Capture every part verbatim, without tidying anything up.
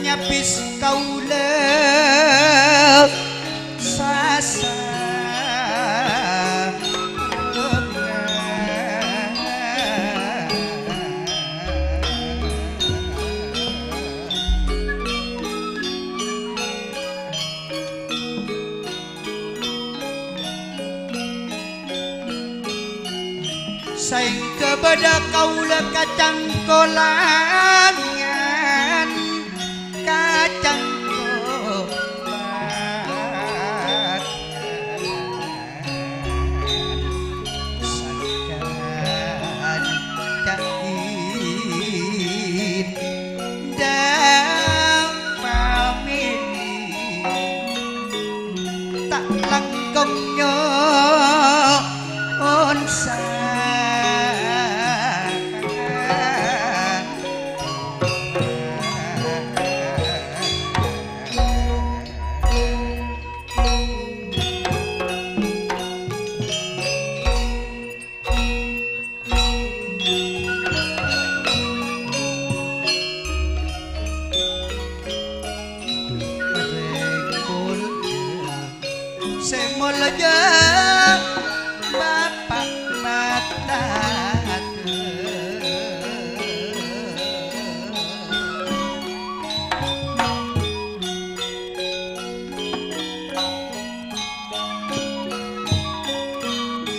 Nyabis kaulâ sasa. Saèngghâ bâdâ kaulâ kacangkolangan, kacangkolangan. Sakancan ca'in dâ' pamèlè. Ta' langkong nyo'on sa-, Sè molja Bapa' Matadâ'.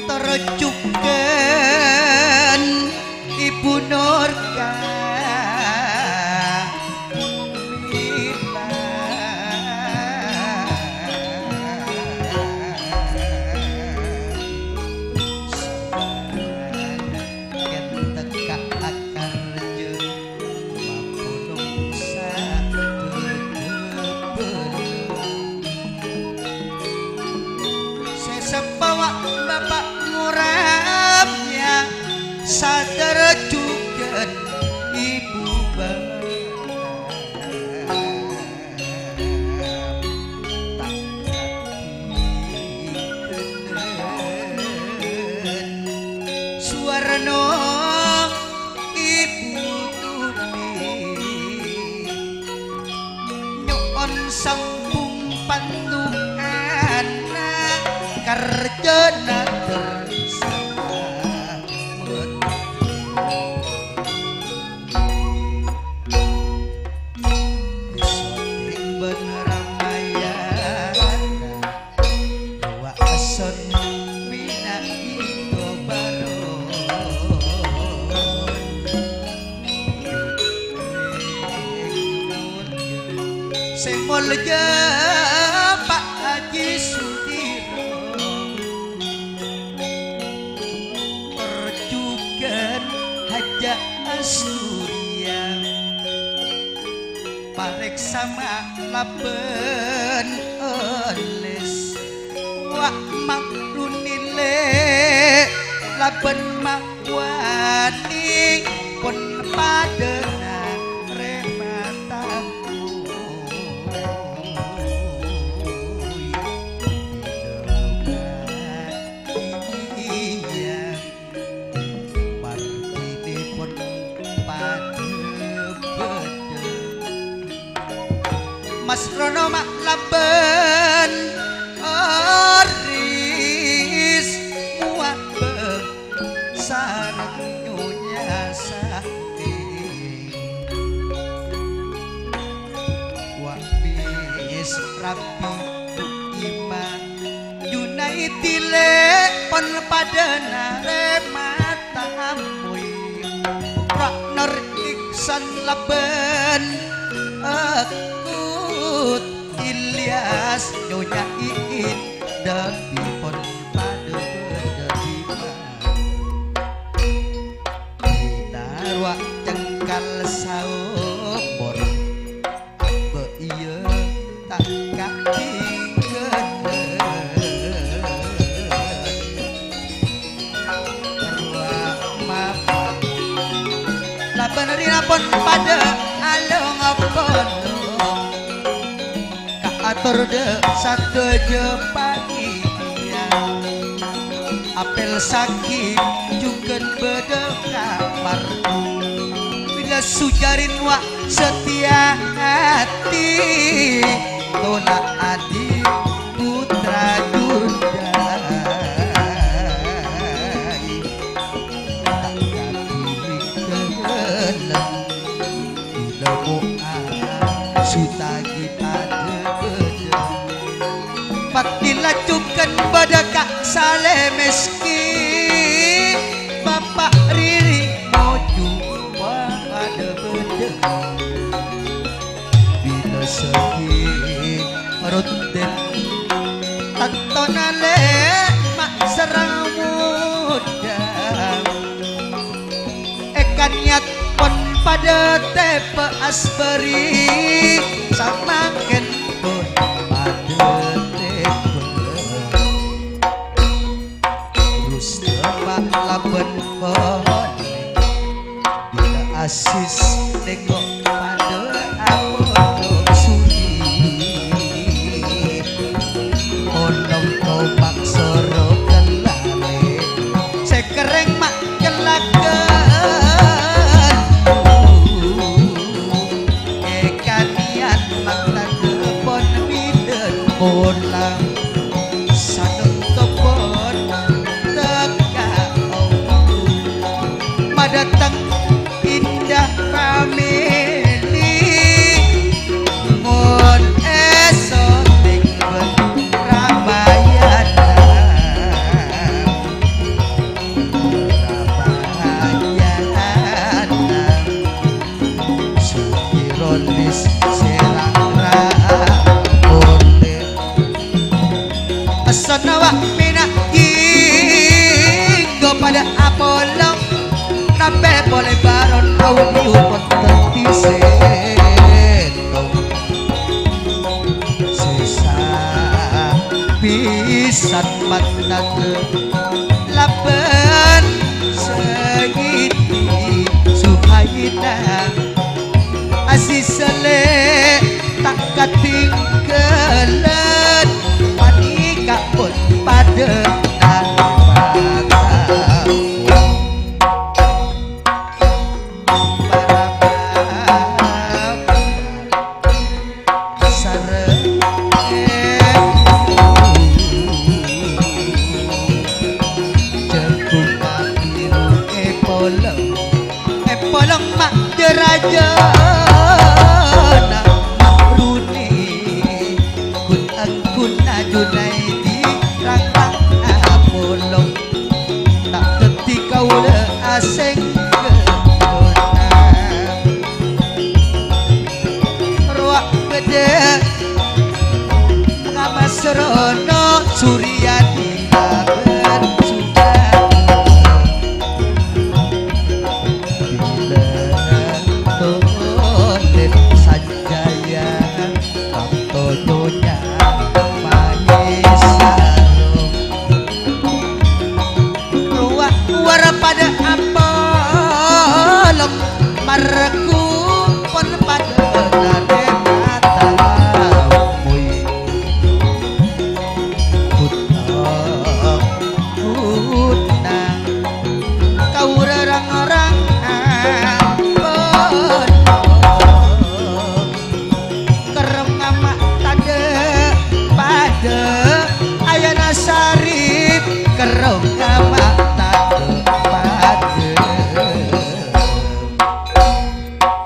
Tor jhughân Ibu Nur Kamila. Kèn tekka' akarjâ mapolong sadhâjâ bâlâ. Sè seppo wa' Bapa' ngorabâ sadhâjâ jhughân Ibu Bapa'. Suwarna Ibu Tuni nyo'on sambung pandu'anna karjana tersamet. Isoting bân Ramayana, duwâ' asor mina'ika baron. Sè molja Pa' Haji Sudiro. Tor jhughân Hajjah Asturia, parèksa ma' labân ollès. Wa' ma' runilè labân ma' wani pon padâna rèmata. Iyâ. Partine pon padha bâdâ. Mas Rono ma' labân Oris muabâ sareng Nyonya Sakti. Wa' bis rabi Bu Ima. Junaidi lè' pon padâna rèmata amboy. Ra' Nor Iksan labân Akut Ilyas Nyonya Iin dâbi pon padâ bâdâ bima. Dina rowa cengkal saobor. Abâ' iyâ ta' katinggalan. Rowa mapa. Labân rèya pon padâ along-polong. Kaator dâ' sadhâjâ panitia. Apel saking jhughân bâdâ ka Mardu. Bilâ Sujarin wa' sateya ati, tola' adi' putra Durjai. Ta' kadhi dâlem, ilmu alam sutagi padâ bâdâ. Pati laju kan bâdâ ka' Saleh Meski, Bapa' Riri moju padâ bâdâ. Bilâ sagi rutin, tantona lè' ma' sareng modâ. Èkaniat pon padâ tèbâ asbâri, samangkèn pon padâ tèbâ. Rustama labân Khalid, bilâ Aziz nèko padâ abâ' sudi. Onom tomak soro kellalè, sè kerrèng ma' kellaken. Èkanian maktadâ pon bidhân pola. Sanonto pon tekka ongghu. Madâteng Indah Family, mon èso tènggâl Ramayana. Ramayana. Sugironis serang rapone. Essona wa' mena' jinggo padâ apolong. Nabbhe pole baron audio ponten disettong. Sesa pisan matnate laban sagiti Suhaina. Asisale ta' katinggalan, paneka pon padâ tanpa taon. Sareng jagung kabiru epolong, epolong mak derajana mak runi, kun angkun ajunaidi rang-rang apolong. Ta' daddi kaula asengghâ dona. Rowa bâdâ ngamasrono Suryani laban Sudarma. Bilâ tolep Sanjaya. Tanto Nyonya Maesaro. Rowa wara padâ apolong marghu pon padâ narèma tamoy. Buta gunang kaula rang-rang ampon. Kerrong ama' tadâ' padâ, ayana sarip kerrong ama' tadâ' padâ.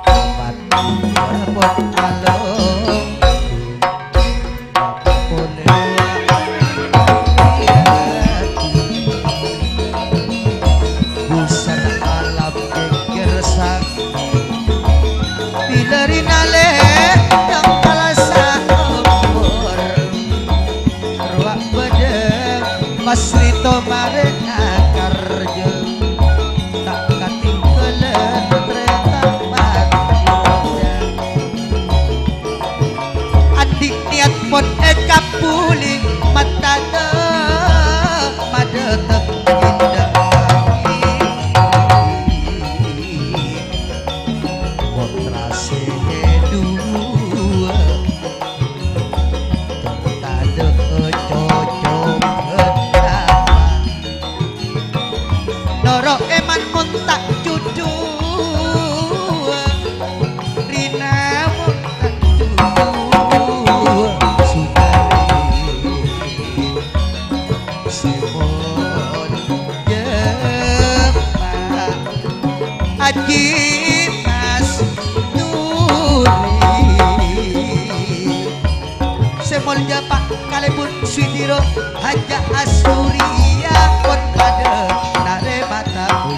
Amat pon along. Busana alam geger sakti. Bilâ rinale yang kalasa obor. Rowa bâdâ masrito marè akarja. Ta' katinggalan treta panjang. Andi' niyat pon èkabuli, matana madâteng Indah Kami. Potra sè duwâ', tur tadâ' cocok bhândhâma. Noro' èman mon ta' jhudhuwâ, Haji Asturi. Sè molja Pa' kalèbun Sidiro Hajjah Asturi, ya, pon padâ narèma tamoy.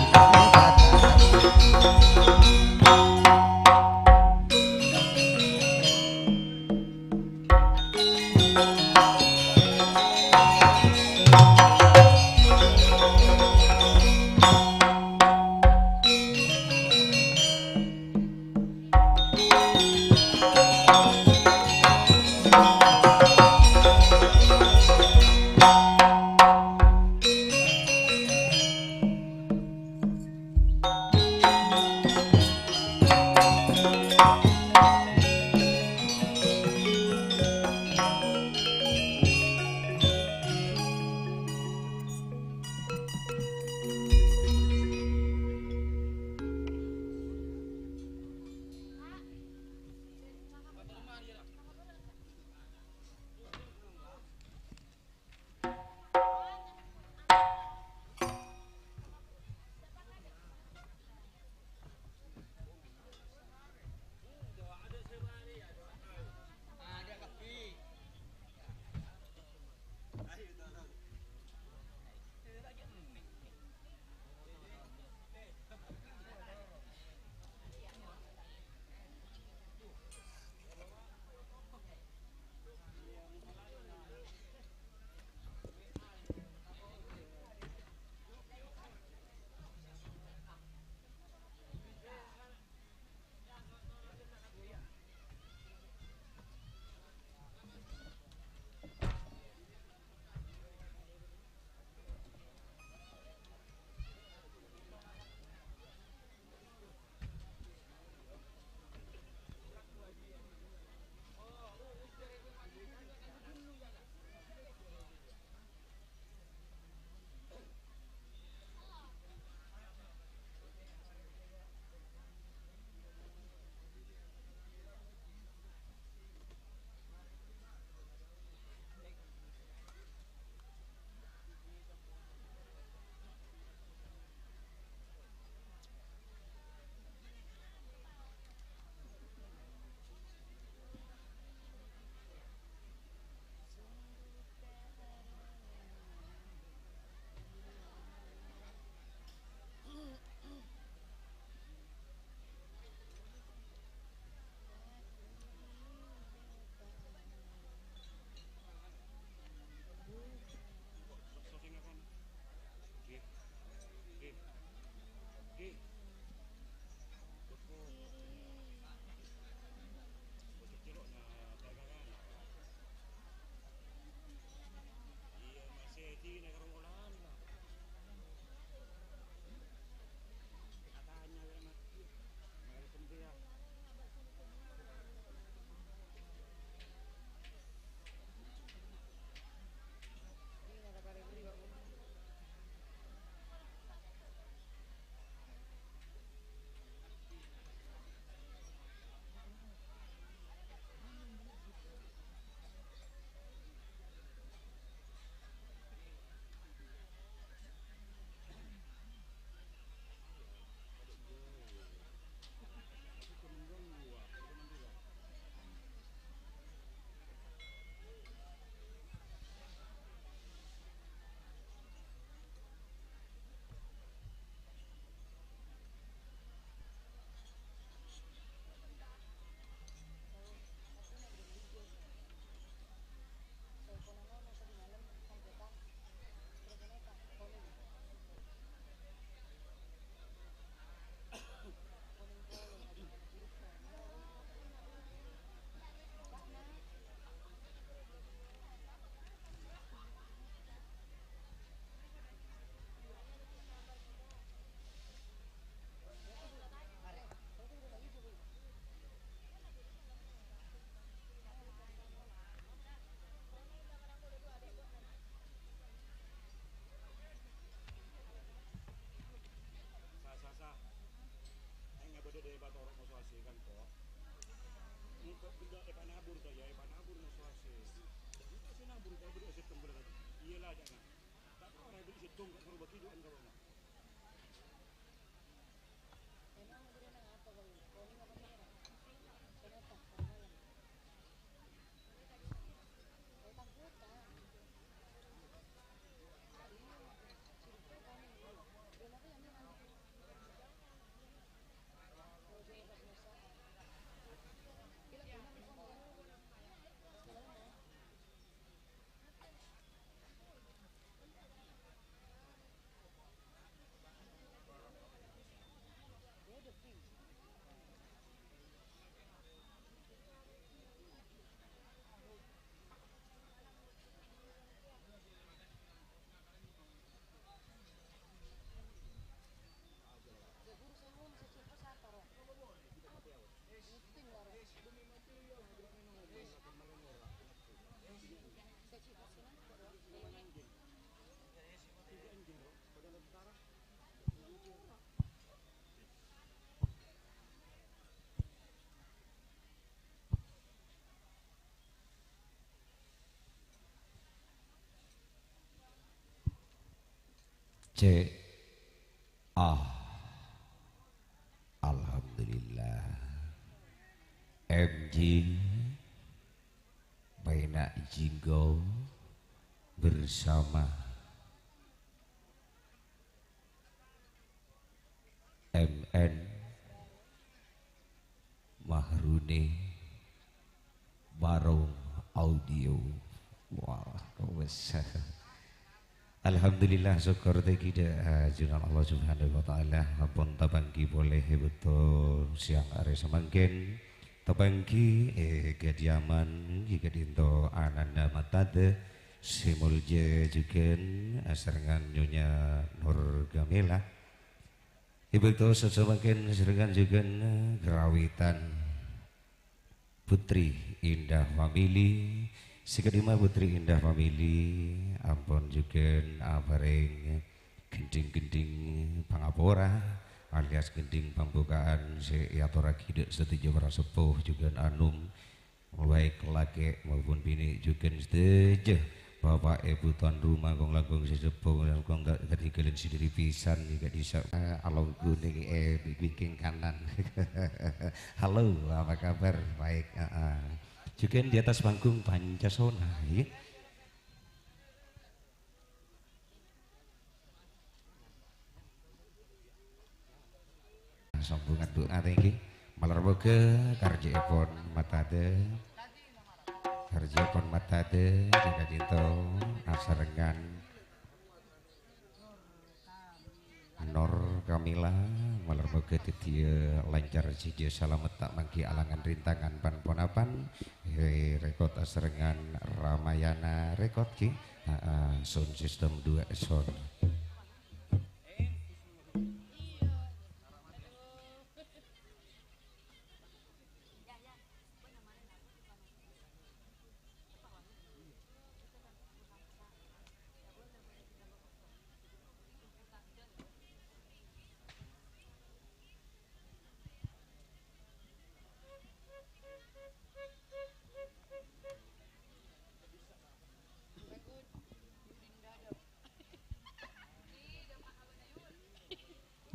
Sa, sa, sa. Aèng abâdâ dâ' èpatoro' moso asè, kan, Po'? Engko' ghellâ' èpanabur, ta' iyâ, èpanabur moso asè. Engko' sè nabur, ta' bâdâ sèttong bâlâ. Iyâ la, jhâ' na. Ta' tao arè bâdâ sèttong, ta' soro bâgi juwâ'ân ka bâ'na. Cek. Ah. Alhamdulillah. M J, Maina Jinggo bersama M N Mahruni Barong Audio. Wah, wes. Alhamdulillah, syukur tènggi dâ' ajunan Allah Subhanahu wa Ta'ala, ampon tapangghi polè è bâkto sèyang arè samangkèn. Tapangghi è kadiaman, è ka'dinto ana'na Matadâ, sè molja jhughân, asarengngan Nyonya Nur Gamela. È bâkto sè samangkèn asarengngan jhughân karawitan Putri Indah Family, sè ka'dimma Putri Indah Family ampon jhughân aparèng gendhing-gendhing pangapora alias gendhing pambukaan sè èatorraghi dâ' sadhâjâ para seppo jhughân anom, baik lakè' maupun binè' jhughân sadhâjâ. Bapa', Èbhu, tuan rumah, kong-langkong sè seppo, kong-langkong ga-, kadhingghâlân sè dhâri bhisan, ka'dissa', eh, alongghu nèng è bi-, bingkèng kanan. Halo, apa kabar? Baik, heeh. Jhughân di atas panggung Pancasona, ya. Sambungan du'a tènggi. Malar moghâ karjhâèpon Matadâ. Karjhâèpon Matadâ, jhughân ka'dinto asarengngan Nur Kamila, malar moghâ dhâddhiyâ lancar sèjjhâ salamet ta' mangghi alangan rintangan pan-ponapan. È, rekod asarengngan Ramayana Rekod, ghi. Ha, ha, sound system dua sound.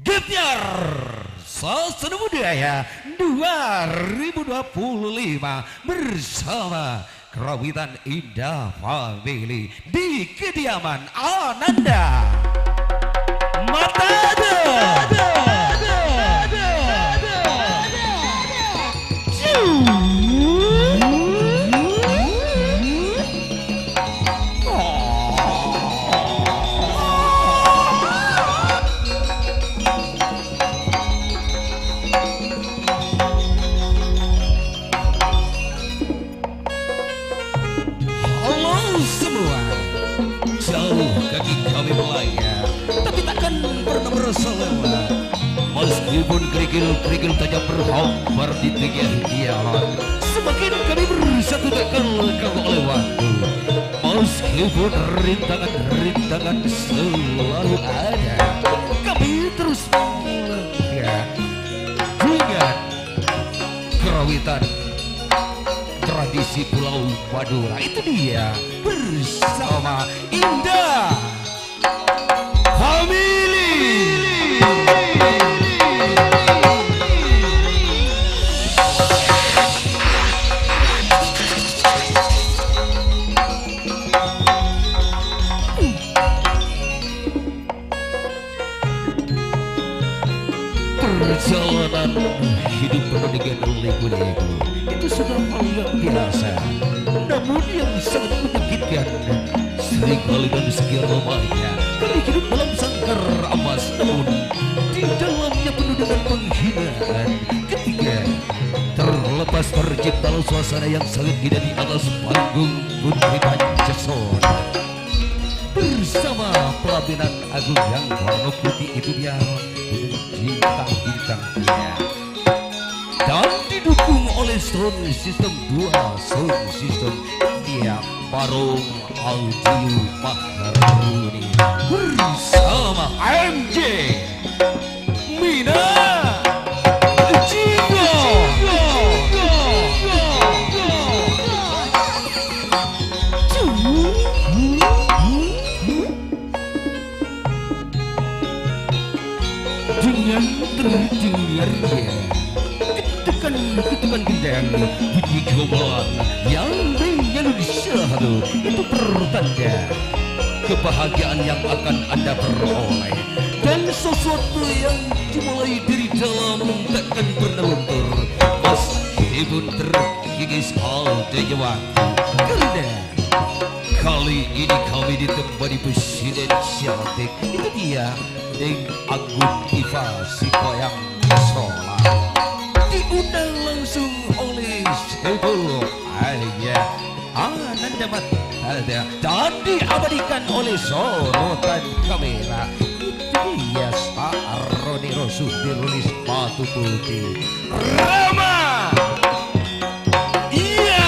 Gebyar Sasana Budaya dua ribu dua puluh lima bersama Kerawitan Indah Family di kediaman Ananda Matadâ. Halo semua, jauh kaki kami melayang, tapi takkan pernah merasa lelah. Meskipun kerikil-kerikil tajam berhambar di tengah jalan, semakin kami bersatu takkan lekang oleh waktu. Meskipun rintangan-rintangan selalu ada, kami terus melangkah dengan kerawitan tradisi Pulau Madura. Itu dia, bersama Indah Family. Perjalanan hidup penuh dengan liku-liku itu sudah hal yang biasa. Namun yang sangat menyakitkan, seringkali dan sekian lamanya kami hidup dalam sangkar emas, namun di dalamnya penuh dengan penghinaan. Ketika terlepas terciptalah suasana yang sangat indah di atas panggung Putri Pancasona bersama pelaminan agung yang warna putih itu dia, bintang-bintang dia. Dan didukung oleh sound system dua, sound system dia. Parong Audio Maharuni bersama M J Mina Jinggo. Dengan terdengar, ya, ketukan-ketukan gendang, bunyi gamelan yang menyalur syahdu, itu pertanda kebahagiaan yang akan Anda peroleh. Dan sesuatu yang dimulai dari dalam takkan pernah luntur, meskipun terkikis ada waktu. Karena kali ini kami ditemani Presiden cantik, itu dia, Neng Anggun Diva Sikoyang Sola. Diundang langsung oleh Saiful Ayah Ananda Matada dan diabadikan oleh sorotan kamera. Itu dia, Saroni Rosu dirulis Batu Putih. Rama! Iya!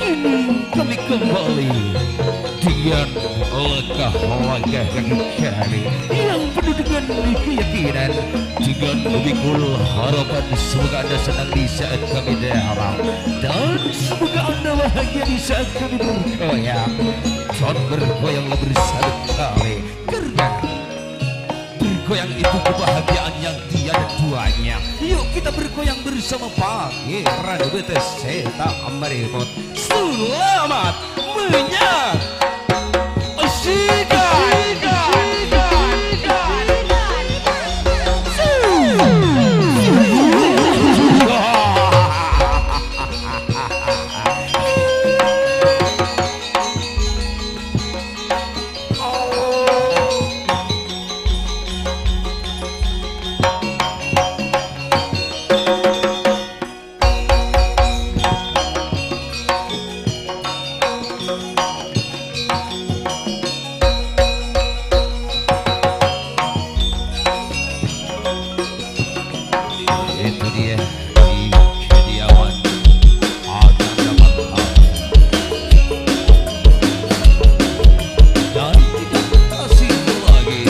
Kini kami kembali dengan langkah-langkah kaki kami yang penuh dengan keyakinan, dengan memikul harapan semoga Anda senang di saat kami datang, dan semoga Anda bahagia di saat kami bergoyang. Dan bergoyanglah bersama kami, karena bergoyang itu kebahagiaan yang tiada duanya. Yuk kita bergoyang bersama Pangeran Betes Seta Meriput. Selamat menyaksikan. Itu dia, di kediaman Adanya Maha. Dan tidak asing lagi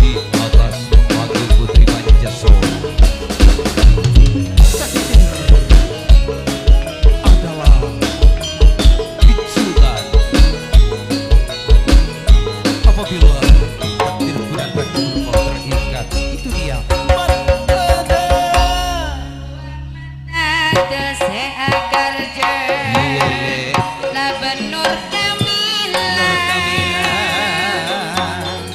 di atas panggung Putri Pancasila. Takdir adalah picutan. Apabila takdir bulan takdir terikat, itu dia. Mata sè akarjâ, iyâ, iyâ, labân Nur Kamila. Nur Kamila.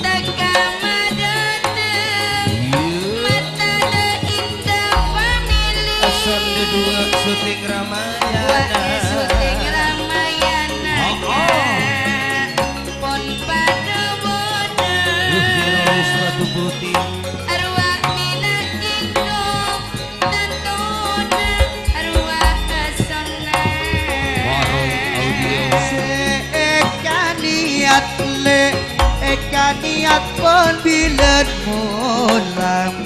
Teka madâteng, iyâ, mata dâ' Indah Family. Asal dâdua syuting Ramayana. Wa syuting Ramayana. Oh, oh. Pon padâ bâdâ. Duh, dina wis batu putih. Arwah minangka tantona arwah sonna. Warung Audio. Sè èkaniat lè, èkaniat pon bilân molang.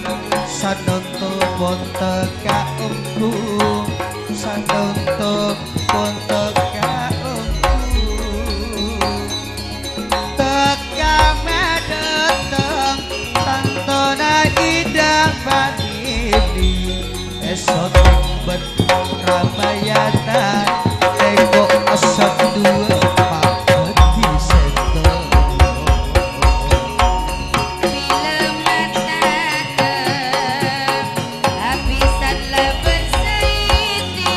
Sanonto pon teka ongghu, sanonto pon teka ongghu. Teka madâteng, tantona Indah Family. Èsot bân Ramayana, tèko èsot dua pabâdhi sèttong. Bilâ mata abhisan labân saiti.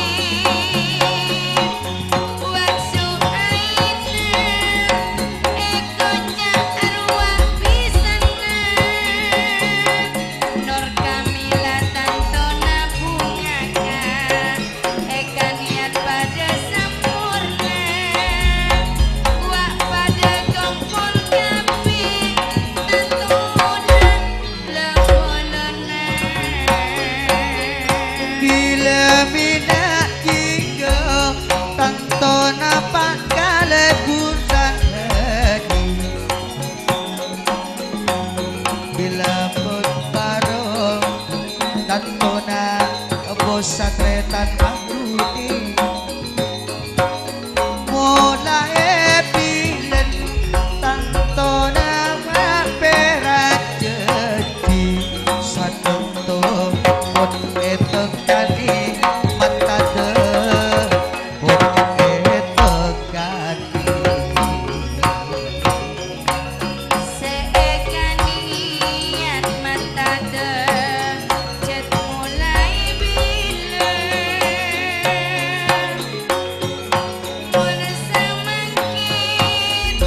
Waktu aina èkoca' arwah bisanna. Nur Kamila tantona bhungaka, èkaniat padâ samporna. Wa' padâ kompol kabbhi tantona. Bilâ minangka tantona pakalèbusan lagi. Satretan Mahrudi. Molaè bilân tantona mapèra' jhâdhi, satènto pon ètèkkanè matadâ, pon ètèkkanè. Sè èkanèyat matadâ, jhât molaè bilân. Mon samangkèn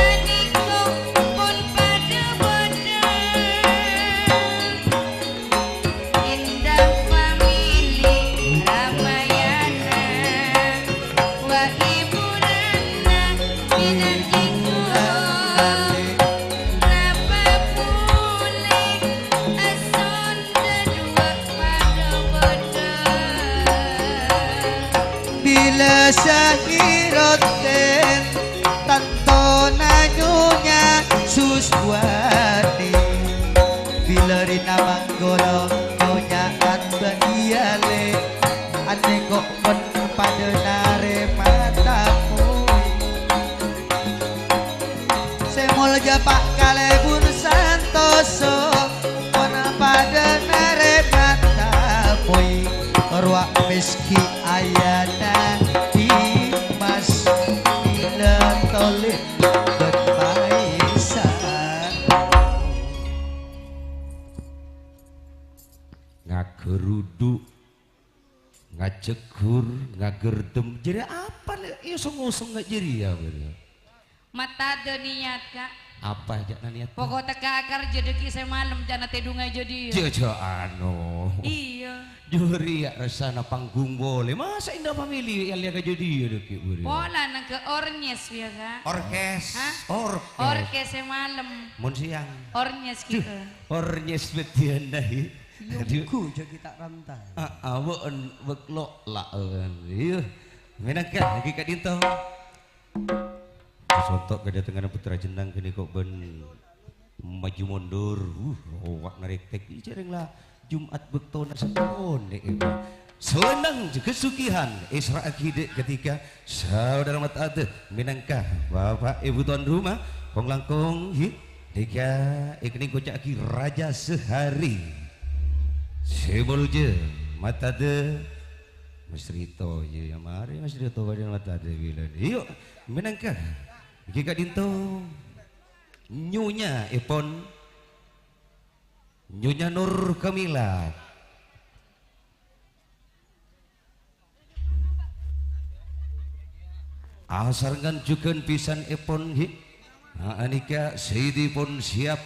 anèko pon padâ bâdâ. Indah famili Ramayana, wa hiburanna minal jinggo. Napa polè asonda duwâ' padâ bâdâ. Bilâ Sahiroddin tantona Nyonya Suswati. Bilâ rèna manggala Nyonya Anbâ iyâ lè, anèko pon padâ narèma tamoy. Sè molja Pa' Kalèbun santosa, pon padâ narèma tamoy. Rowa mèskè ayana Dimas, Nila Tolib bân Maisa. Ngagerudu, ngajeggur, ngagerdem. Jârèya apa, Lè'? Iyâ, song-osong jârèya, bârâ. Matadâ niyat, Ka'. Apa jâ'na niyat? Poko' teka karja dhâggi' sè malem, jâ'na tèdunga jâdiyâ. Jâ, jâ, anu. Iyâ. Jârèya rassana panggung polè. Masa indah famili yâ lè ka jâdiyâ dhâggi', bârâ? Polana ke ornyes, yâ, Ka'. Orkes. Hah? Orkes. Orkes sè malem. Mon siang. Ornyes. Duh, gitu. Ornyes bâdiyâna, hi. Iyâ, Aduh. Engko' jâ' kita ranta. Ah, ah, bâ'en bâk lo' la, eh, iyâ. Mènangka, lagi ka'dinto. Sonto' kadatengnganna Putra Jennang ghânèka bân maju mundur. Uh, rowa narèk-tèk. Jhâreng la Jum'at bâktona sakonè', èbâ. Selendang kesugihan èserra'aghi dâ' ghânèka saudara matadâ mènangka Bapak Ibu tuan rumah, kong-langkong, hi. Nèka èkennèng koca'aghi Raja Sehari. Sè molja matadâ Mas Rito, yâ, yâ, marè Mas Rito bâdâ matadâ bilân. Iyâ, mènangka. Èngghi ka'dinto. Nyonya'èpon Nyonya Nur Kamila. Asarengngan jhughân bhisanèpon, ghi. Nah, anèka Sayyidi pon siap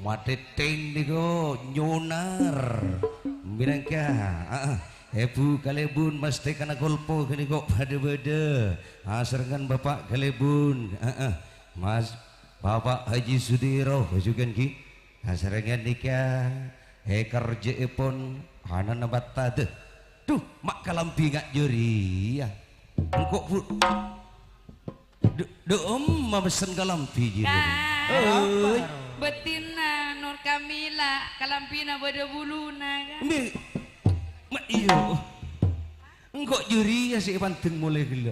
matètèng nèko nyonar. Mènangka, ah, ah, Èbhu Kalèbun Mas Tekana Kolpo ghânèko padâ bâdâ. Asarengngan Bapak Kalèbun, ah, ah, Mas Bapak Haji Sudiro jhughân, ghi. Asarengngan nèka èkarjâèpon ana'na matadâ. Duh, ma' kalambhi nga' jârèya. Engko' bu-, dâ-, dâ'emma messen kalambhi jârèya. Ka. Oi. Bâdhina Nur Kamila, kalambhina bâdâ buluna, Ka. Mè-, ma' iyâ. Engko' jârèya sè èpandeng molaè ghellâ'.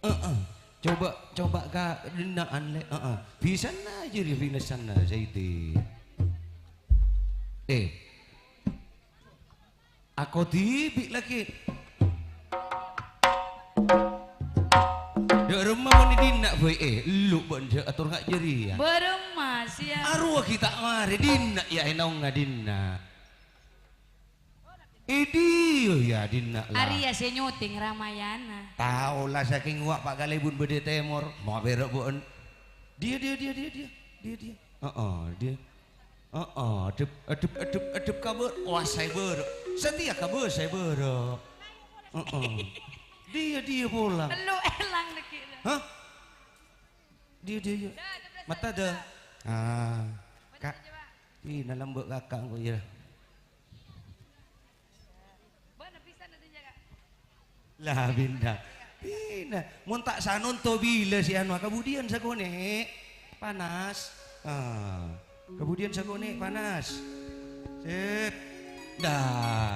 Heeh. Coba, coba ka dina'an, Lè'. Heeh. Bhisanna jârèya bhisanna, Sayyidi. Eh. Akodi bi' lagi. Dâ' remma mon è dinna', boy, eh. Ellu' bân jâ' ator nga' jârèya. Bârâmma, siya. Arowa ghi' ta' marè dinna', yâ, ènongnga dinna'. È diyâ, yâ, dinna' la. Arèya sè nyotèng Ramayana. Tao la, sakèng wa' Pa' Kalèbun bâdâ tèmor. Ma' pèra' bâ'en. Diyâ, diyâ, diyâ, diyâ, diyâ. Diyâ, diyâ. Heeh, diyâ. Heeh, adep, adep, adep, adep ka bâ-, wah, saè bârâ'. Satèya ka bâ-, saè bârâ'. Heeh. Diyâ, diyâ polang. Ellu' èlang dâgghi'. Hah? Diyâ, diyâ, yâ. Matadâ. Ah. Ka'. Ina lambâ' kaka' engko', yâ. La, bina. Bina. Mon ta' sanonto bilâ sè anu, kabudiyân sakonè'. Panas. Ah. Kabudiyân sakonè', panas. Sip. Dah.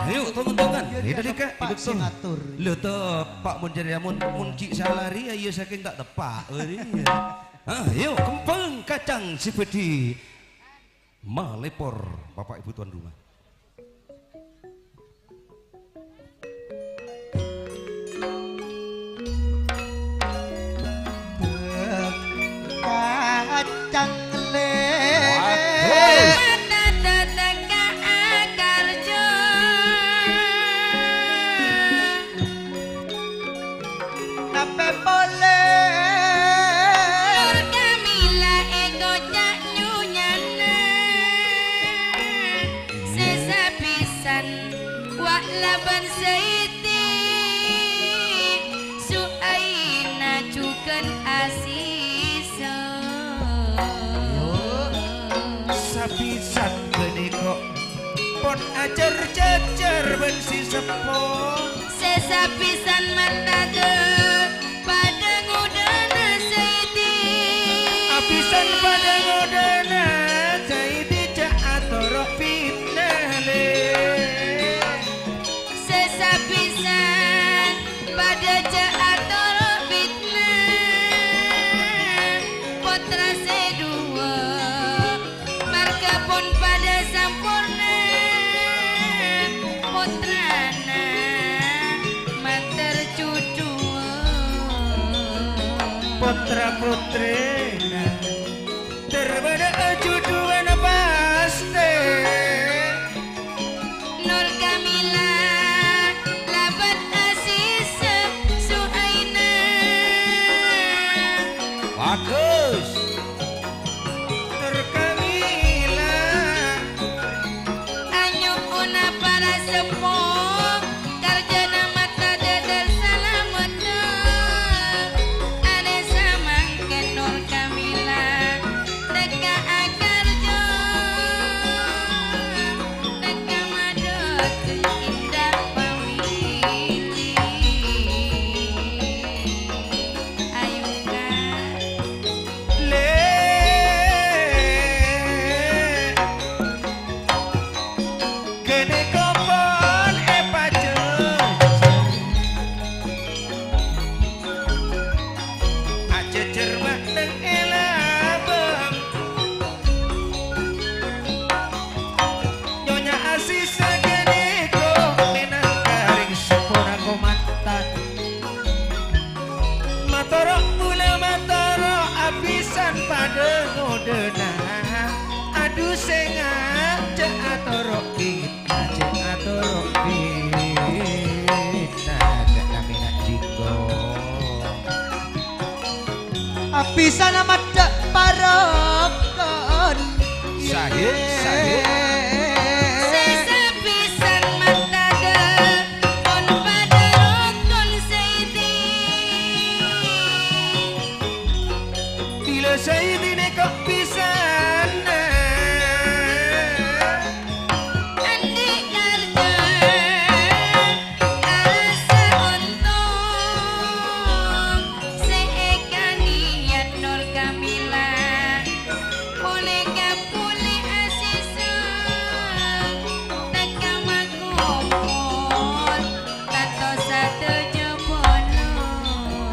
Ayo, tong-ontongan. Iyâ, iyâ, iyâ, teppa' sè ngatur. Lho, teppa' mon jârèya, mon, mon ghi' sala rèya, iyâ sakèng ta' teppa'. Wah, iyâ. Ah, ayo, kembhâng kacang sè bhâdhi malèpor, Bapak Ibu tuan rumah. Kacang lè. Waduh. Mata teteka akarjo. Napè polè? Nur Kamila èkoca' nyonyana. Sè sapisan wa' labân Saiti, Su'aina jhughân Asisa. Sapisan ghânèka pon ajhâr-jhâjhâr bân sè seppo. Sè sapisan matadâ' padâ ngodâna Saiti. Apisan padâ ngodâna Saiti, jhâ' atoro' pitna, lè. Sè sapisan padâ jhâ' atoro' pitna. Pottra sè duwâ', marghâ pon padâ samporna. Pottrana mandhâr jhudhuwân. Pottra-pottrèna tarbâdâ'â jhudhuwân pastè. Nur Kamila labân Asisa Su'aina. Bagus. Nur Kamila. Anyo'ona para seppo, karjana matadâ' salameddhâ. Arè samangkèn Nur Kamila tekka akarjo, tekka madhâteng Indah Pamili. Ayo, Kak. Lè'. Ghânèka pon èpajhâjhâr. Ajhâjhâr ma' neng è labâng. Nyonya Asisa ghânèka mènangka rèng seppona komantan. Matoro' bulâ matoro' apisan padâ ngodâna. Adu sènga' jhâ' atoro' ghi', jhâ' atoro' ghi'. Nah, jhâ' namèna jinggo. Apisan amadhâ' parokon. Sahid, sahid. Sè sapisan matadâ' pon padâ rokon Saiti. Bilâ Saiti nèka pisanna. Andi' karja arassa ontong sè èkanèyat Nur Kamila. Polè ka polè asèseng, tekka makompol, kantos sadhâjâ bolong.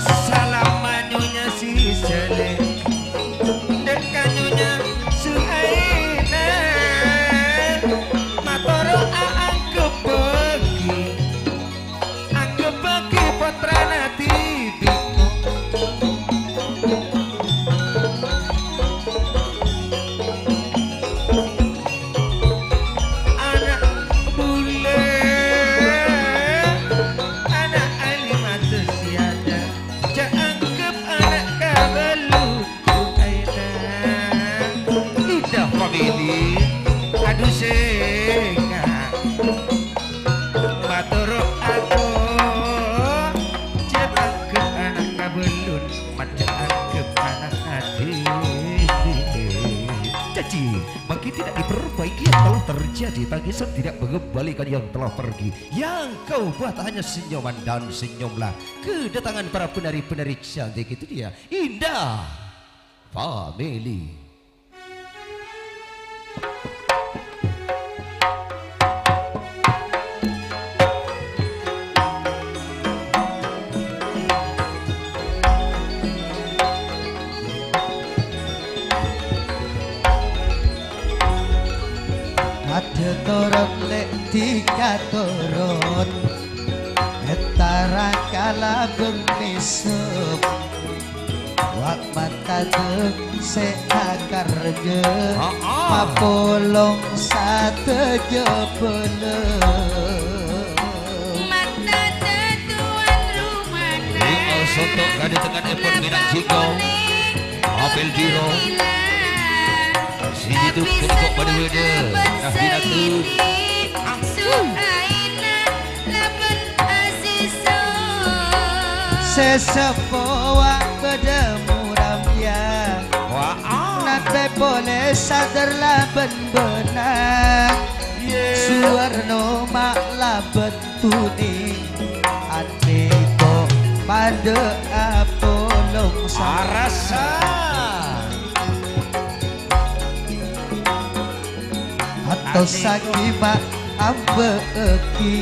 Salam Nyonya Sisele, tekka Nyonya Suaina, matoro' aangghep bâgi. Angghep bâgi pottrana dhibi'. Ana' bulâ, ana' Halimatu Sa'adah, jhâ' angghep ana' kabâllu. Indah Family, adu sènga'. Matoro' aku, jhâ' angghep ana' kabâllun, ma' jhâ' angghep ana' adi. Janji, bagi tidak diperbaiki yang telah terjadi, tangisan tidak mengembalikan yang telah pergi. Yang kau buat hanya senyuman dan senyumlah. Kedatangan para penari-penari cantik itu dia, Indah Family. Dhâ toron lè' dhika toron, èntara kalabâng mèsem. Wa' matadâ sè akarjâ, Heeh. mapolong sadhâjâ bâlâ. Matadâ tuan rumana. Ri osonto' kadhâtengngannèpon minang jingko. Apel biro. Sini tuh kok pada beda. Nah, pinatu. Sè seppo wa' bâdâ muram ya. Wah, ah. Napè polè sadar labân bânang. Suwarno ma' labân tuning. Andhi' ko' padâ apolong sa-, Arassa. Atos sakima amba'agi,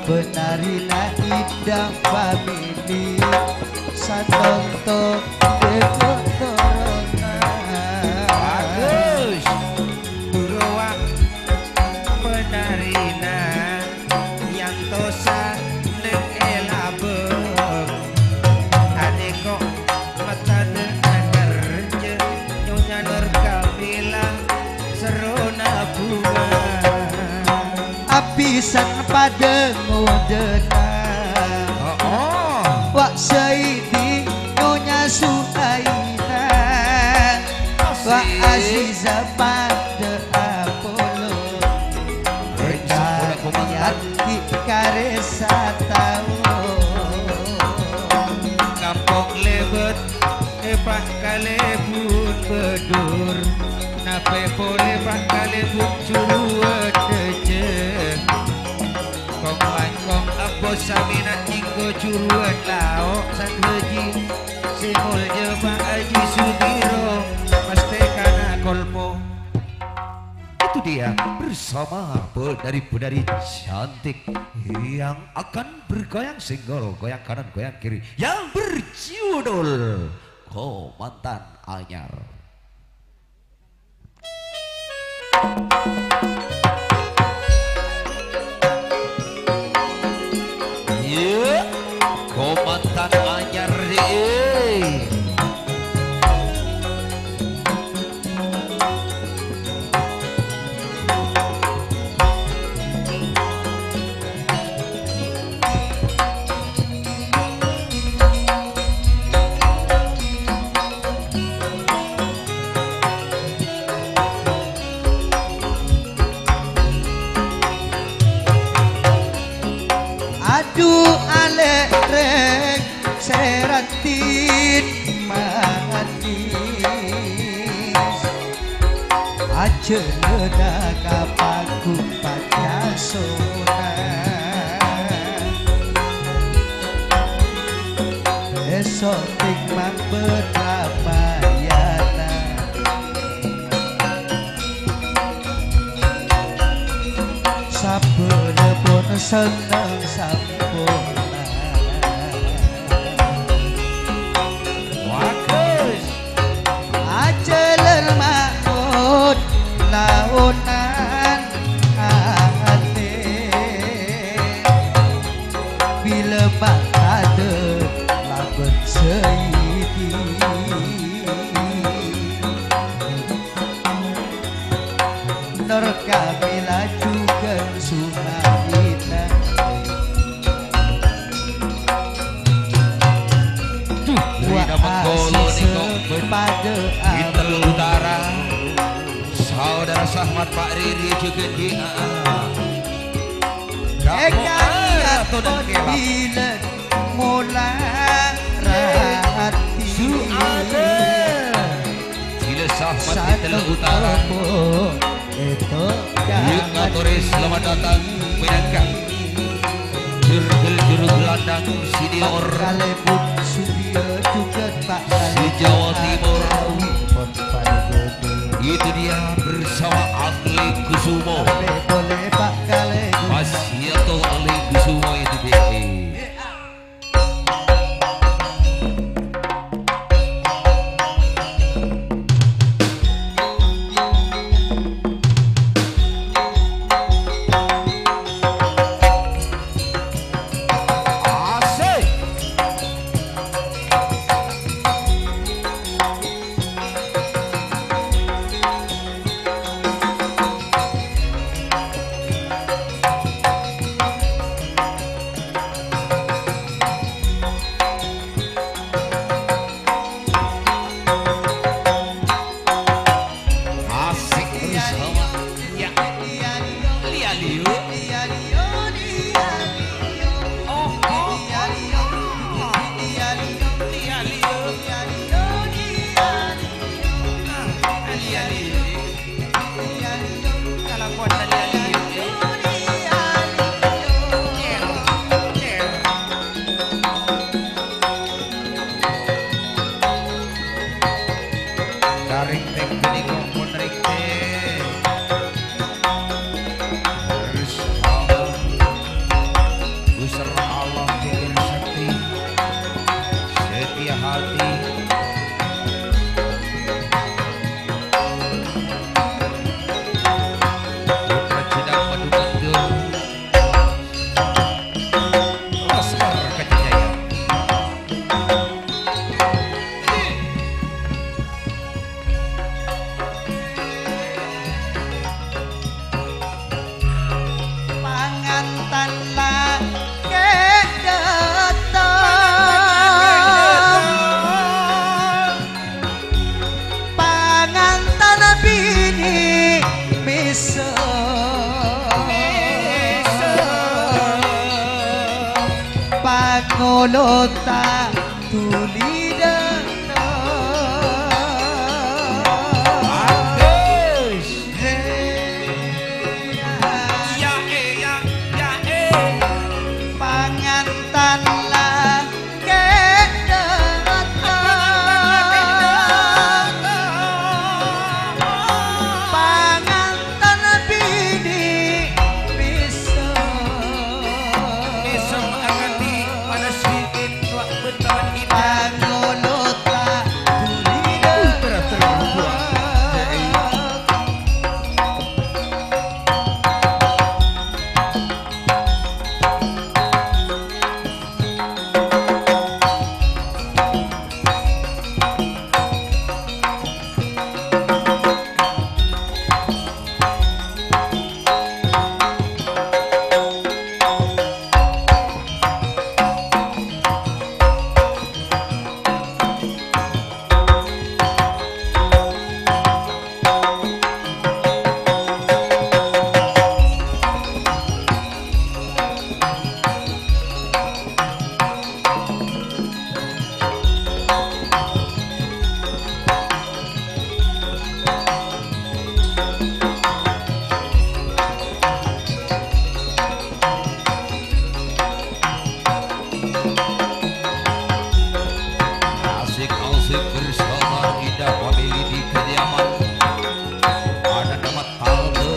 bânarina indah famili, satonto dego torona. Bagus. Buruwa bânarina. Yantosa neng è labâng. Adiko matadâ akarjâ, Nyonya Nur Kamila serrona bunga. Apisan padâ ngodâna. Oh, oh. Wa' Saidi Nyonya Suhaina. Wa' Asik. Aziza padâ apolong. Rèng sampona komandar. Yati karè sataon. Kampong lèbât, è, Pa' Kalèbun Badur. Napè polè Pa' Kalèbun Juruwât Dâjâ. Kong-langkong abos samèna nyèngko Juruwât Lao' San Haji. Sè molja Pa' Haji Sudiro, pastèkana kolpo. Itu dia bersama penari-penari cantik yang akan bergoyang senggol, goyang kanan, goyang kiri, yang berjudul Komandan Anyar. Yuk, Komandan Anyar, eh. Adu alèrèng sè raddhin manis. Ajhâlâna ka panggung panyasona. Èsoting mambet Ramayana. Sabâlâ pon senneng sampona. Bagus. Ajhâlân maot laonan atè. Bilâ matadâ labân Saidi. Nur Kamila jhughân Sumaina. Duh, Rina Manggolo nèko bân padâ Intel Utara. Saudara Sahmat, Pak Riri jhughân di A A. Èngkang bilân mola rati. Su'ade. Jila Sahmat Intel Utara. Yuk, ngatorè selamat datang, mènangka jurgel-jurgel landang senior. Kalèbun Sugiya jhughân Pak Kalèbun. Se-Jawa Timur. Itu dia bersama Ahli Kusumo. Boleh Pak Kalèbun. Mas Yato Ahli Kusumo itu dia. Lo ta' dhuli dhâ'. Bagus. He, ya, eh, ya, ya, eh. Pangantan la kèdhâ'. Pangantan binè' pèso'. Pèso' akadhi pada sikin tua' bentaran indah. Pangolot la dhuli dhâ'. Putra terbuang. Asik-asik bersama indah family di kediaman. Ada nama Talde.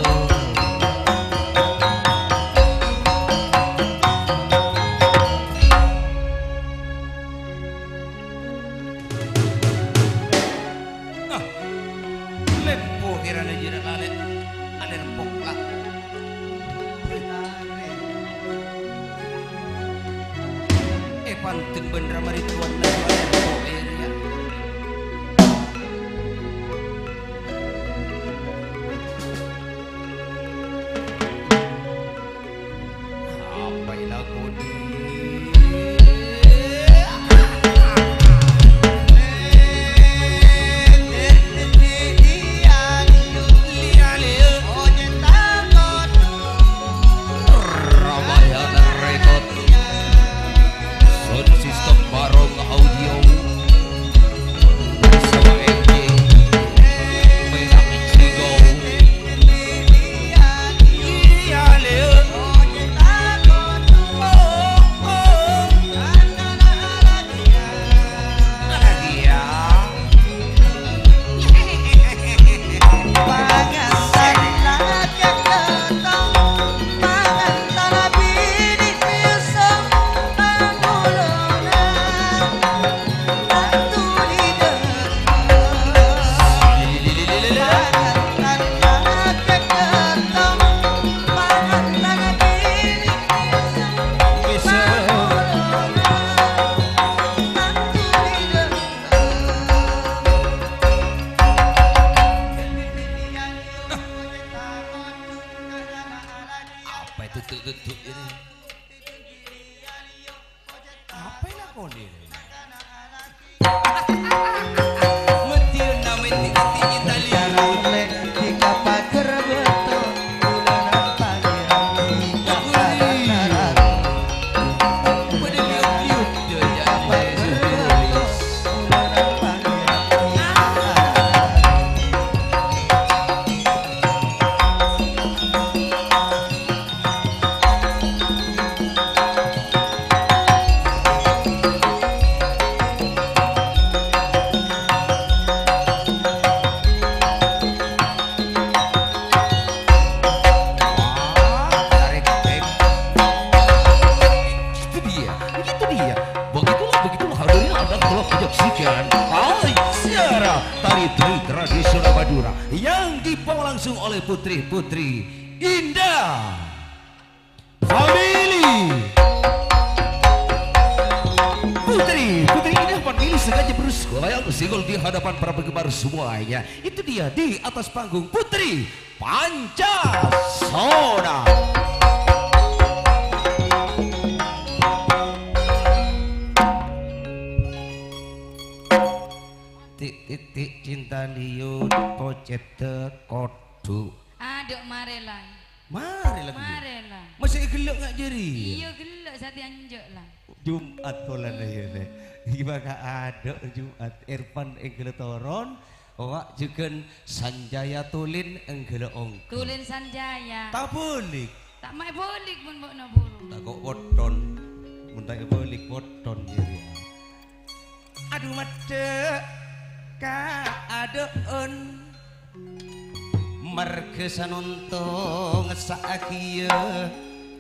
Ah, lempo kèrana jârâ lalè', alèmpok la. Èpantèng bân Rama Ridwan, alèmpok èrèya. Apa èlakonè? Ramayana Record. Sound system Barong Audio. Bersama M J. Merah Cigo. Apa itu tuh, tuh, tuh, ini? Apa yang lakoni ini? Mesti namen dikati kita lihat. Wah, tarik, tarik. Itu dia, itu dia. Begitulah, begitulah hadirin, Anda telah menyaksikan Alif Siara, tari-tari tradisional Madura yang dibawa langsung oleh putri-putri Indah. Family. Putri, Putri Indah Family sengaja bersuara yang single di hadapan para penggemar semuanya. Itu dia di atas panggung Putri Pancasona. Titik-titik cinta liud pocet kodhu. Adhu, marè la. Marè la, ghulâ. Marè la. Masih ghellâ' nga' jârèya? Iyâ, ghellâ'. Satèya enjâ' la. Jumat polana, yâ, Lè'. Ghi bâkal adâ' Jumat. Irfan èngghâlâ toron, wa' jhughân Sanjaya Tulin èngghâlâ ongghâ. Tulin Sanjaya. Ta' bâlik. Ta' ma' èbâlik mon bâ'na buru. Ta' kok wetton. Mon ta' èbâlik, wetton jârèya. Adu maddhâ' kaadâ'ân, marghâ sanonto ngessa'aghiyâ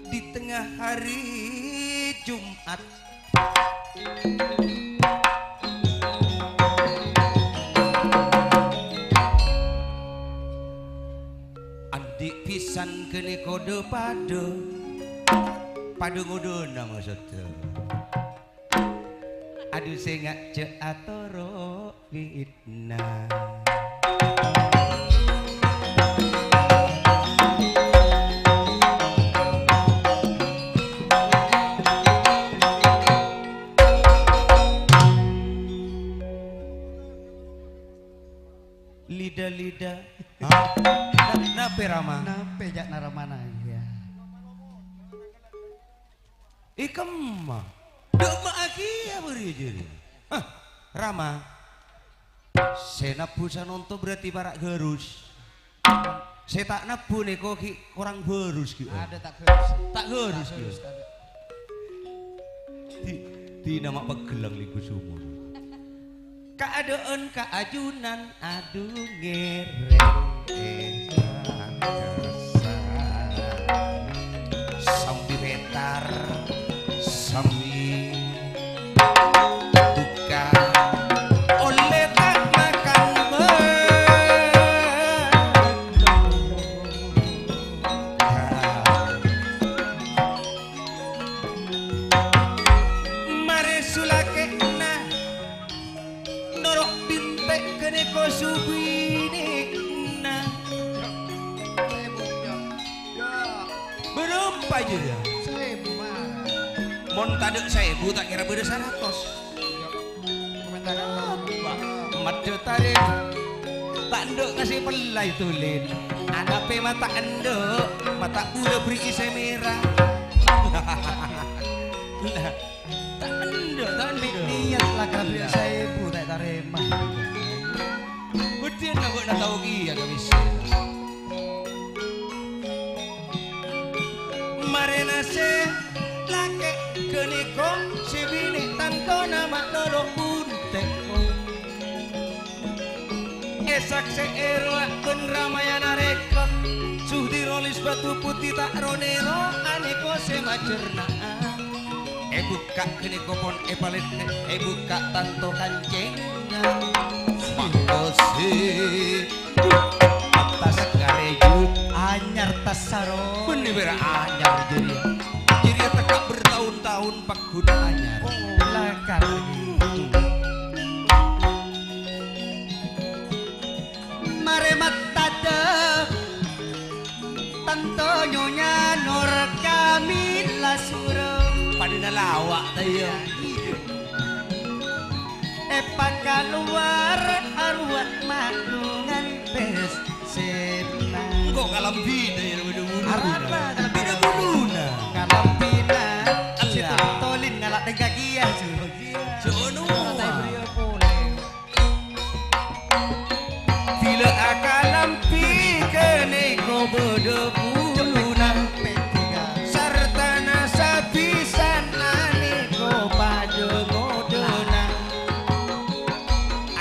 di tengah hari Jumat. Andi' bhisan ghânèka dâ-padâ, padâ ngodâna maksodda. Adu sènga' jhâ' atoro' fitnah. Lida-lida. Hah? Na-, napè, Rama? Napè, ca'na Ramana, iyâ. È kemma. Dâ' emma' aghiyâ bâriyâ jârèya. Hah, Rama. Sè nabbhu sanonto berarti para' ghârus. Sè ta' nabbhu nèko ghi' korang ghârus ghi'. Adâ' ta' ghârus. Ta' ghârus ghi'. Di-, dina ma' pegghellâng lèngghu sumur. Kaadâ'ân kaajunan adu ngèrèng. Sambi pètar, sambi bukka, ollè ta' makan bâ-, marè sulakèna. Noro' binte' ghânèka subinèna. Bârâmpa jârèya? Saèbu, Mas. Mon tadâ' saèbu, ta' kèra bâdâ saratos. Maddhâ tarè. Ta' endâ' kasè pellay Tulin. Anapè mata endâ', mata bulâ bârri'i sè mèra. Lah. Ta' endâ', ta' endâ'. Niat la kabâdâ saèbu ta' ètarèma. Bâdâna bâ'na tao kèya ka mèsèr. Marèna sè lakè' ghânèka sè binè' tantona ma' noro' bunte'. Èsaksè'è rowa bân Ramayana rèka, Sudiro Lis Batu Putih ta' ro-nèro anèka sè majârna'a. Èbukka' ghânèka pon èpalèttè', èbukka' tanto kancèngnga. Makasè. Attas karèju. Anyar tassaro. Bânnè bârâ anyar jârèya. Jârèya tekka' bertahun-tahun paggun anyar. Oh, lakar. Marè mattadâ', tanto Nyonya Nur Kamila Suro. Padâna lawa', ta' iyâ? Èpakalowar arowa ma'lungan pèssèna. Engko' kalambhina, yâ, bâdâ buluna. Arapa kalambhina? Bâdâ buluna. Kalambhina. Sè Allah. Tolin ngala' tèngka kèya, Suro. Jono. Ora ta' èbâriyâ polè. Bilâ akalambhi ghânèka bâdâ buluna, sartana sabisana nèka padâ ngodâna.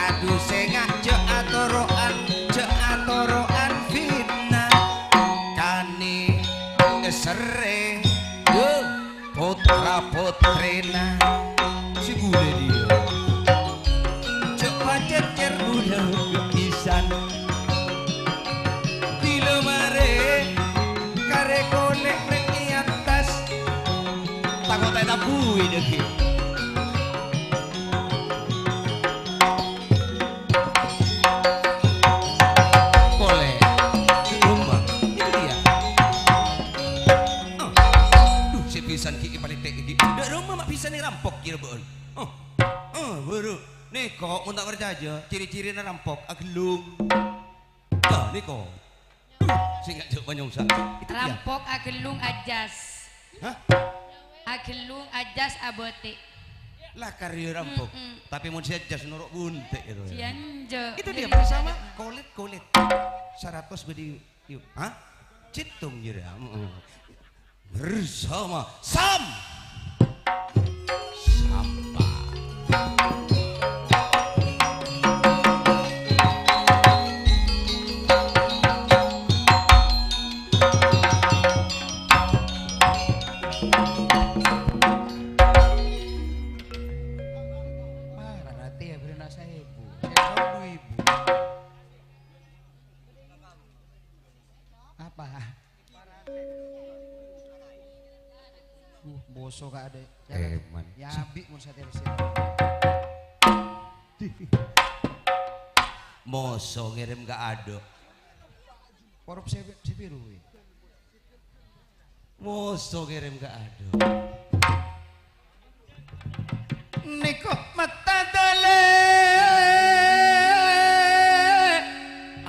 Adu sènga' jhâ' atoro'an, jhâ' atoro'an fitna. Kanè èserrè, duh. Potra-potrèna sè bulâ dhiyâ. Jhâ' pacècèr bulâ bhisan. Bilâ marè karè kolè' neng è attas. Tako' ta' ètabui dhâggi'. Polè. Roma. Itu dia. Oh. Duh, sè bhisan ghi' èpalèttè' ghi'. Dâ' roma ma' bhisan èrampok kèra bâ'ân. Oh. Oh, buru. Nèko, mon ta' parcajâ, ciri-cirina rampok, aghellung. Nah, nèko. Duh, sènga' jhâ' manyongsa. Itu dia. Rampok aghellung ajas. Hah? Aghellung, ajas, abâti'. Lah, karè rampok. Mm-mm. Tapè mon sè ajas noro' bunte' itu. Jianjo. Itu dia bersama Kolit-Kolit. Saratos bâdhi, yuk. Hah? Cèttong jârèya. Mm-mm. Bersama Sam. Sampa. Parah, nanti ya, beri nasa ibu. Saya tahu ibu. Apa? Uh, boso ka adè'. Eh, man. Ya, abi' mon satèya bessè. Moso ngèrèm ka adâ'. Porop sè, sè biru, wi. Moso ngèrèm ka adâ'. Nèko matta dalè.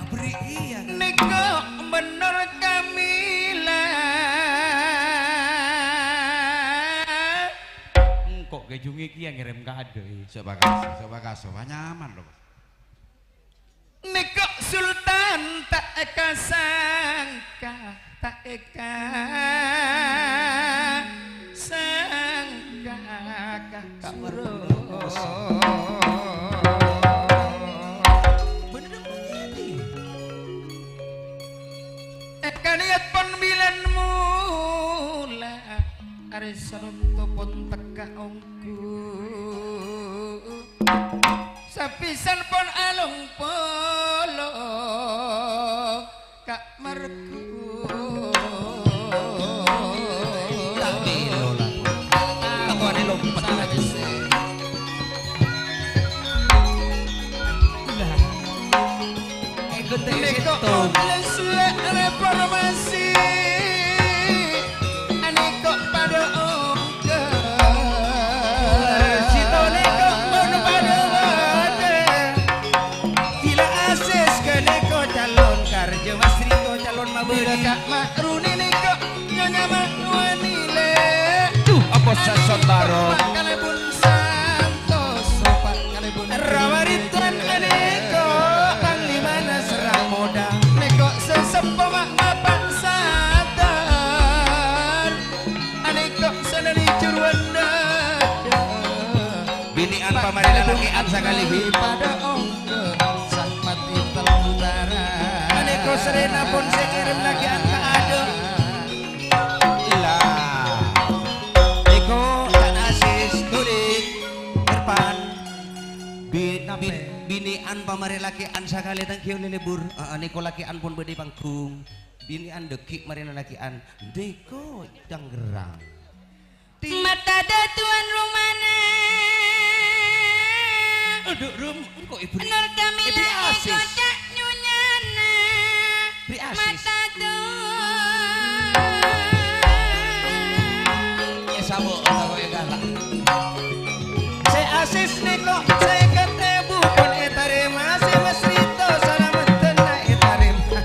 Abri iya. Nèko bennor kamila. Engko' kajunge kiya ngèrèm ka adâ', i. Sok bakas, sok bakas, sok nyaman, lho. Nèko Sultan ta' èka-sangka, ta' èka-sangka ka suro. Bener apa niati? Èka niat pon bilân mula, arè sarto pon tekka ongghu. Sapisan pon along polong ka margu. Tapi lola. Aku ada lompat lagi. Lah. Ikut dari situ. Reformasi. Anèko padâ ongghâ. Sitone kok mon padâ wadâ. Gila asis kene ko calon karja masriko calon mabudi. Bila Kak Mahruni niko nyonya Mahrwani le. Duh, apa sasondaro? Kalebun santos, sopan kalebun. Rawarituan aneko, panglimana serang moda. Neko sesepo mak bapak sadar. Aneko sanali curuan dada. Bini'an pamarè lalake'an sakalebi. Padha ongghâ, sah mati tello putaran. Aneko serena pon sè ngèrèm lake'an ka adâ'. Lah. Niko, Tan Asis, Tulik, Irfan. Bi-, bi-, bini'an pamarè lake'an sakalè tang ghi' ollè lebur. Aa, niko lake'an pon bâdâ è panggung. Bini'an dâgghi' marèna lake'an. Niko, Canggerang. Matta dâ tuan rumana. Adhu, Rum, engko' Ibu. Nur Kamila Ibu Asis. Iko cak nyunyana. Bi Asis. Matta dâ. Ya, sabo, sabo ya, galak. Sè Asis niko sèket èbu pon ètarèma, sè Mas Rito salameddhân la ètarèma.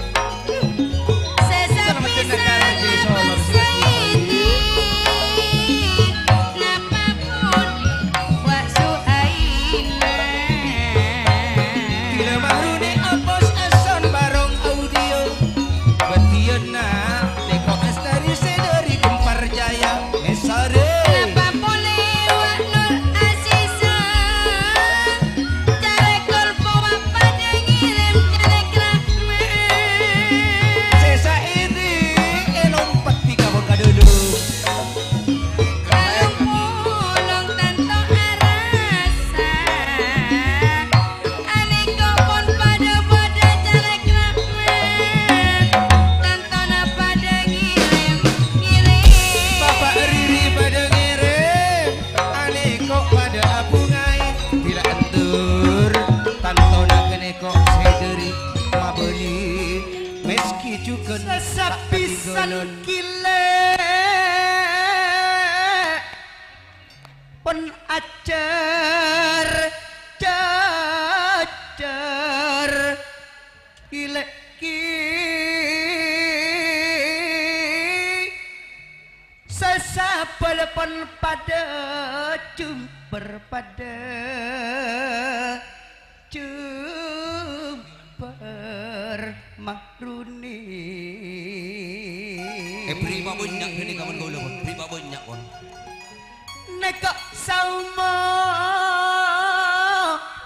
Salameddhân ka Raja Solo, Mas Rito. Napa pun wa suaina. Gila Mahruni apos ason barong audio. Bâdhiyânna nèko Astari sè dâri Gempar Jaya, Mesare. Napa polè wa Nur Aziza? Carèk kolpo wa padâ ngèrèm carèk rahmat. Sè saèdi èlompet dhi kabon kadhulu. Kalong polong tanto arassa. Anèko pon padâ-padâ carèk rahmat. Tantona padâ ngèrèm-ngèrèm. Bapa' Riri padâ ngèrèm. Anèko padâ abhungaè. Bilâ endur. Tantona ghânèko sè dâri mabâli. Mèskè jhughân ta' katinggalan. Sasapisan kilè. Pon ajhâr, jhâjhâr, ghi-lèghi. Sè Sabâlâ pon padâ jumper padâ jumper mahruni. Eh, beri pabânnya' ghânèka mon kaulâ, pon. Beri pabânnya', pon. Nèko saoma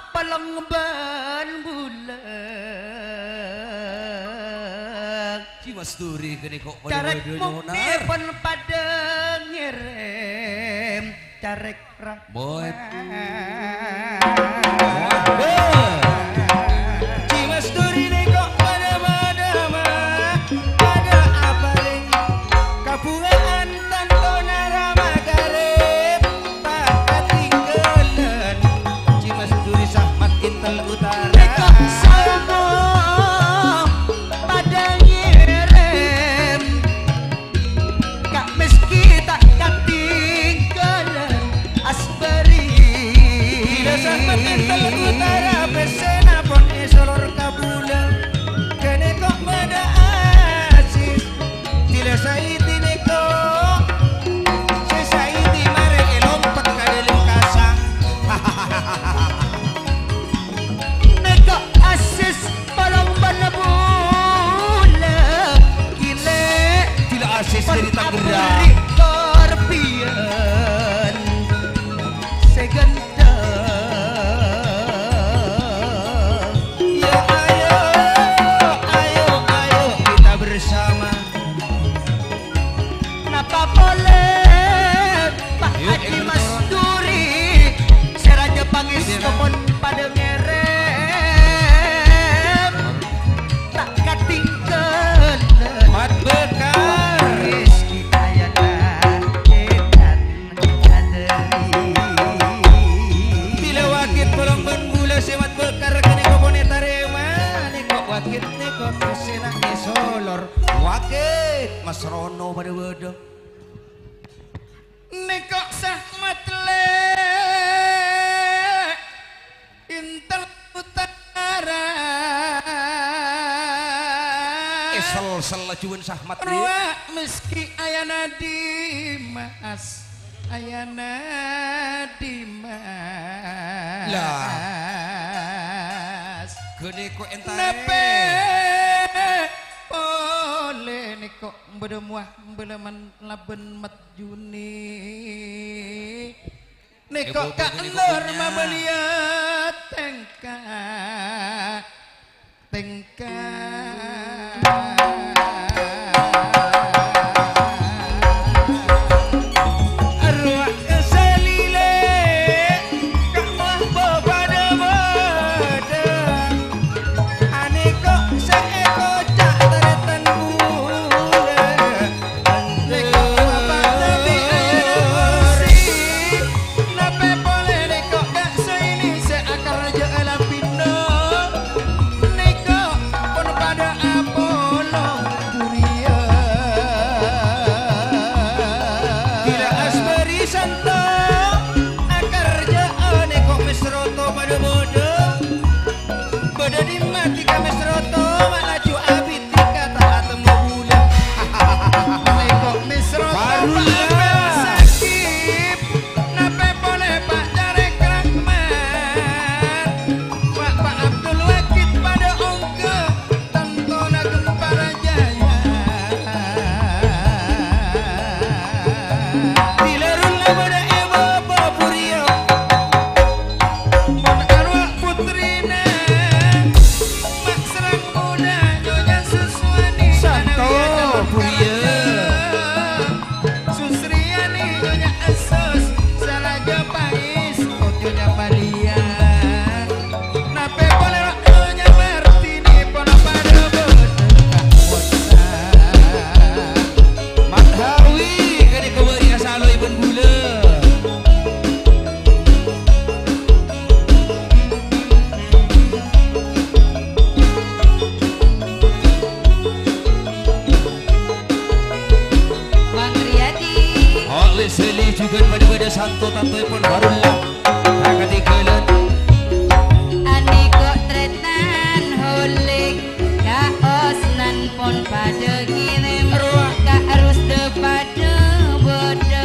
palong bân bulâ. Ji Mas Duri ghânèka padâ Carèk bâdâ mukti nyonar. Pon padâ ngèrèm carèk rahmat. Boy. Boy. Ji Mas Duri nèko padâ-padâ ma-, padâ apalèng. Kabunga'an tantona rama karèp. Ta' katinggalan, Ji Mas Duri Sahmat Intel Utara. Nèko saoma padâ ngèrèm, Ka' Meski ta' katinggalan asbâri. Dila Sahmat Intel Utara, pèssèna pon èsolor ka bulâ. Ghânèko padâ asis. Dila Saidi nèko, sè Saidi marè èlompet ka dâlem kasa. Nèko asis polong bân bulâ, gilè. Dila asis pon dâri Tangerang. Abri korbiyân sè ghânteng. Ya ayo, ayo, ayo kita bersama. Napa polè, Pa' Haji Mas Duri, sè rajâ pangèsto pon padâ ngèrèm. Ta' katinggalan. Mat Bekar. Rizki Ayana, Edan Adri. Dila wakit polong bân bulâ sè Mat Bekar ghânèka pon ètarèma, nèko wakit nèko pèssèna èsolor. Wakit Mas Rono padâ-padâ. Nèko Sahmat Lè', Intel Utara. Èsel-sel lajuwân Sahmat Lè'. Rowa Meski Ayana Dimas, Ayana Dimas. Lah. Ghânèko èntarè. Napè polè nèko bâdâ mowa bâlâman labân met Juni. Nèko Ka' Endor mabâliyâ tèngka, tèngka. Arwah salilè, Ka' Mahbub padâ-padâ. Anèko sè èkoca' tarètan bulâ. Nèko Bapa' Nabi Ayana Osi, napè polè nèko Ka' Zaini sè akarjâ'â lapina. Nèko pon padâ apolong buriyân. Dila asbâri santo, akarjâ'â nèko Mesroto padâ-padâ. Bâdâ dimma dhika Mesroto, ma' laju abit dhika ta' atemmo bulâ. Nèko Mesroto Barulah. Sakip, napè polè Pa' Carèk Rahmat. Pa', Pa' Abdul Wahid padâ ongghâ, tantona Gempara Jaya. Dilaruna bâdâ è bâbâ Puriyâ. Mon arwah putrina, Ma' Srang Muda Nyonya Suswani, Santo Nyonya Puriyâ. Susriyani Nyonya Esus, Salaja Pais, Nyonya Malia. Napè polè Nyonya Martini, pola padâ bâdâ kakosa. Mat Hawi, ghânèka bâri' asaloè bân bulâ. Mang Riyadi. Oh, Leseli jhughân padâ-padâ santo tantoèpon Barulah. Ta' katinggalan. Anèko Tretan Holik, Ka' Osnan pon padâ ngèrèm, Ka' Rusda padâ bâdâ.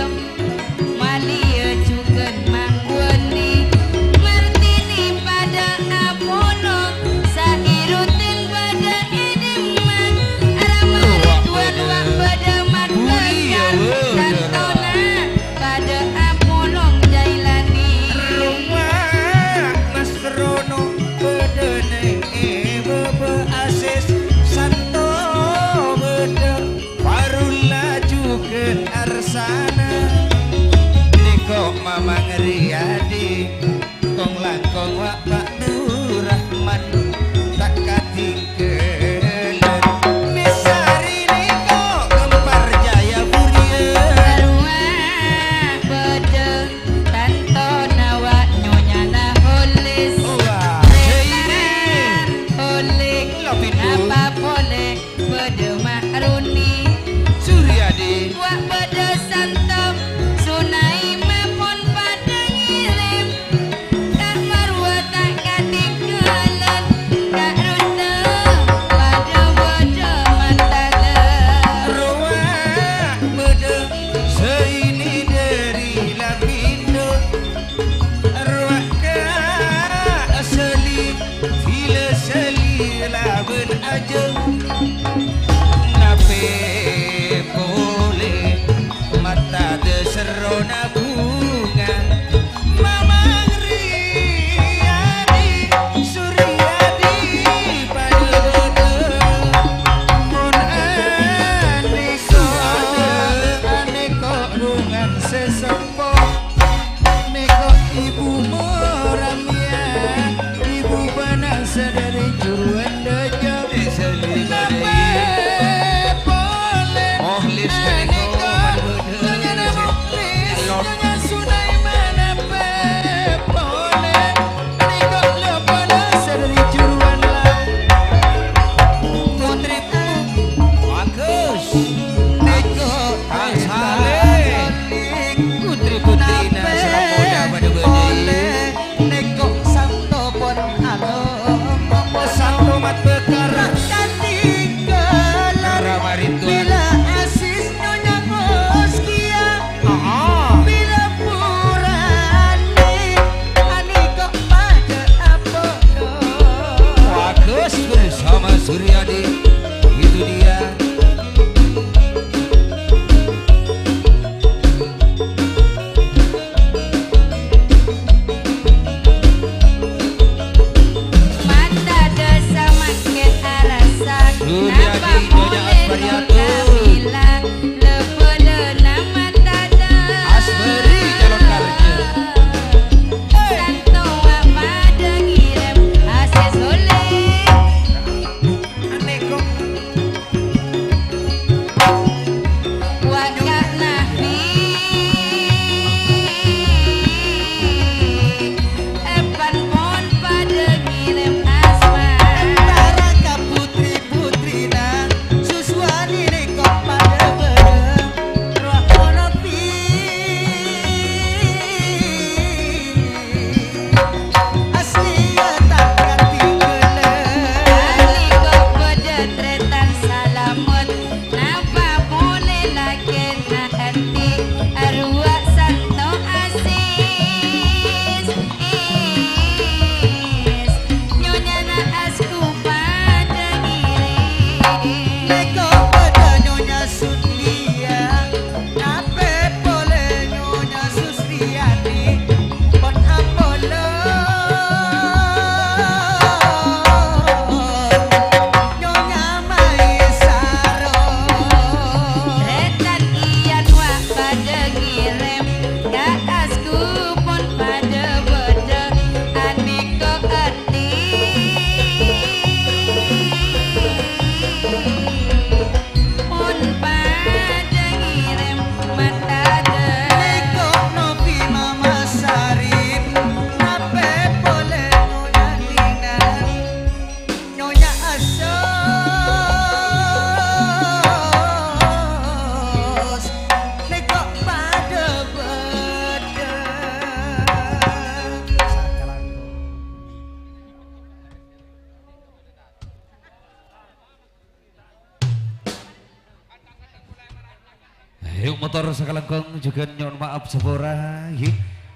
Mator sakalangkong jhughân nyo'on maaf sapora, ghi.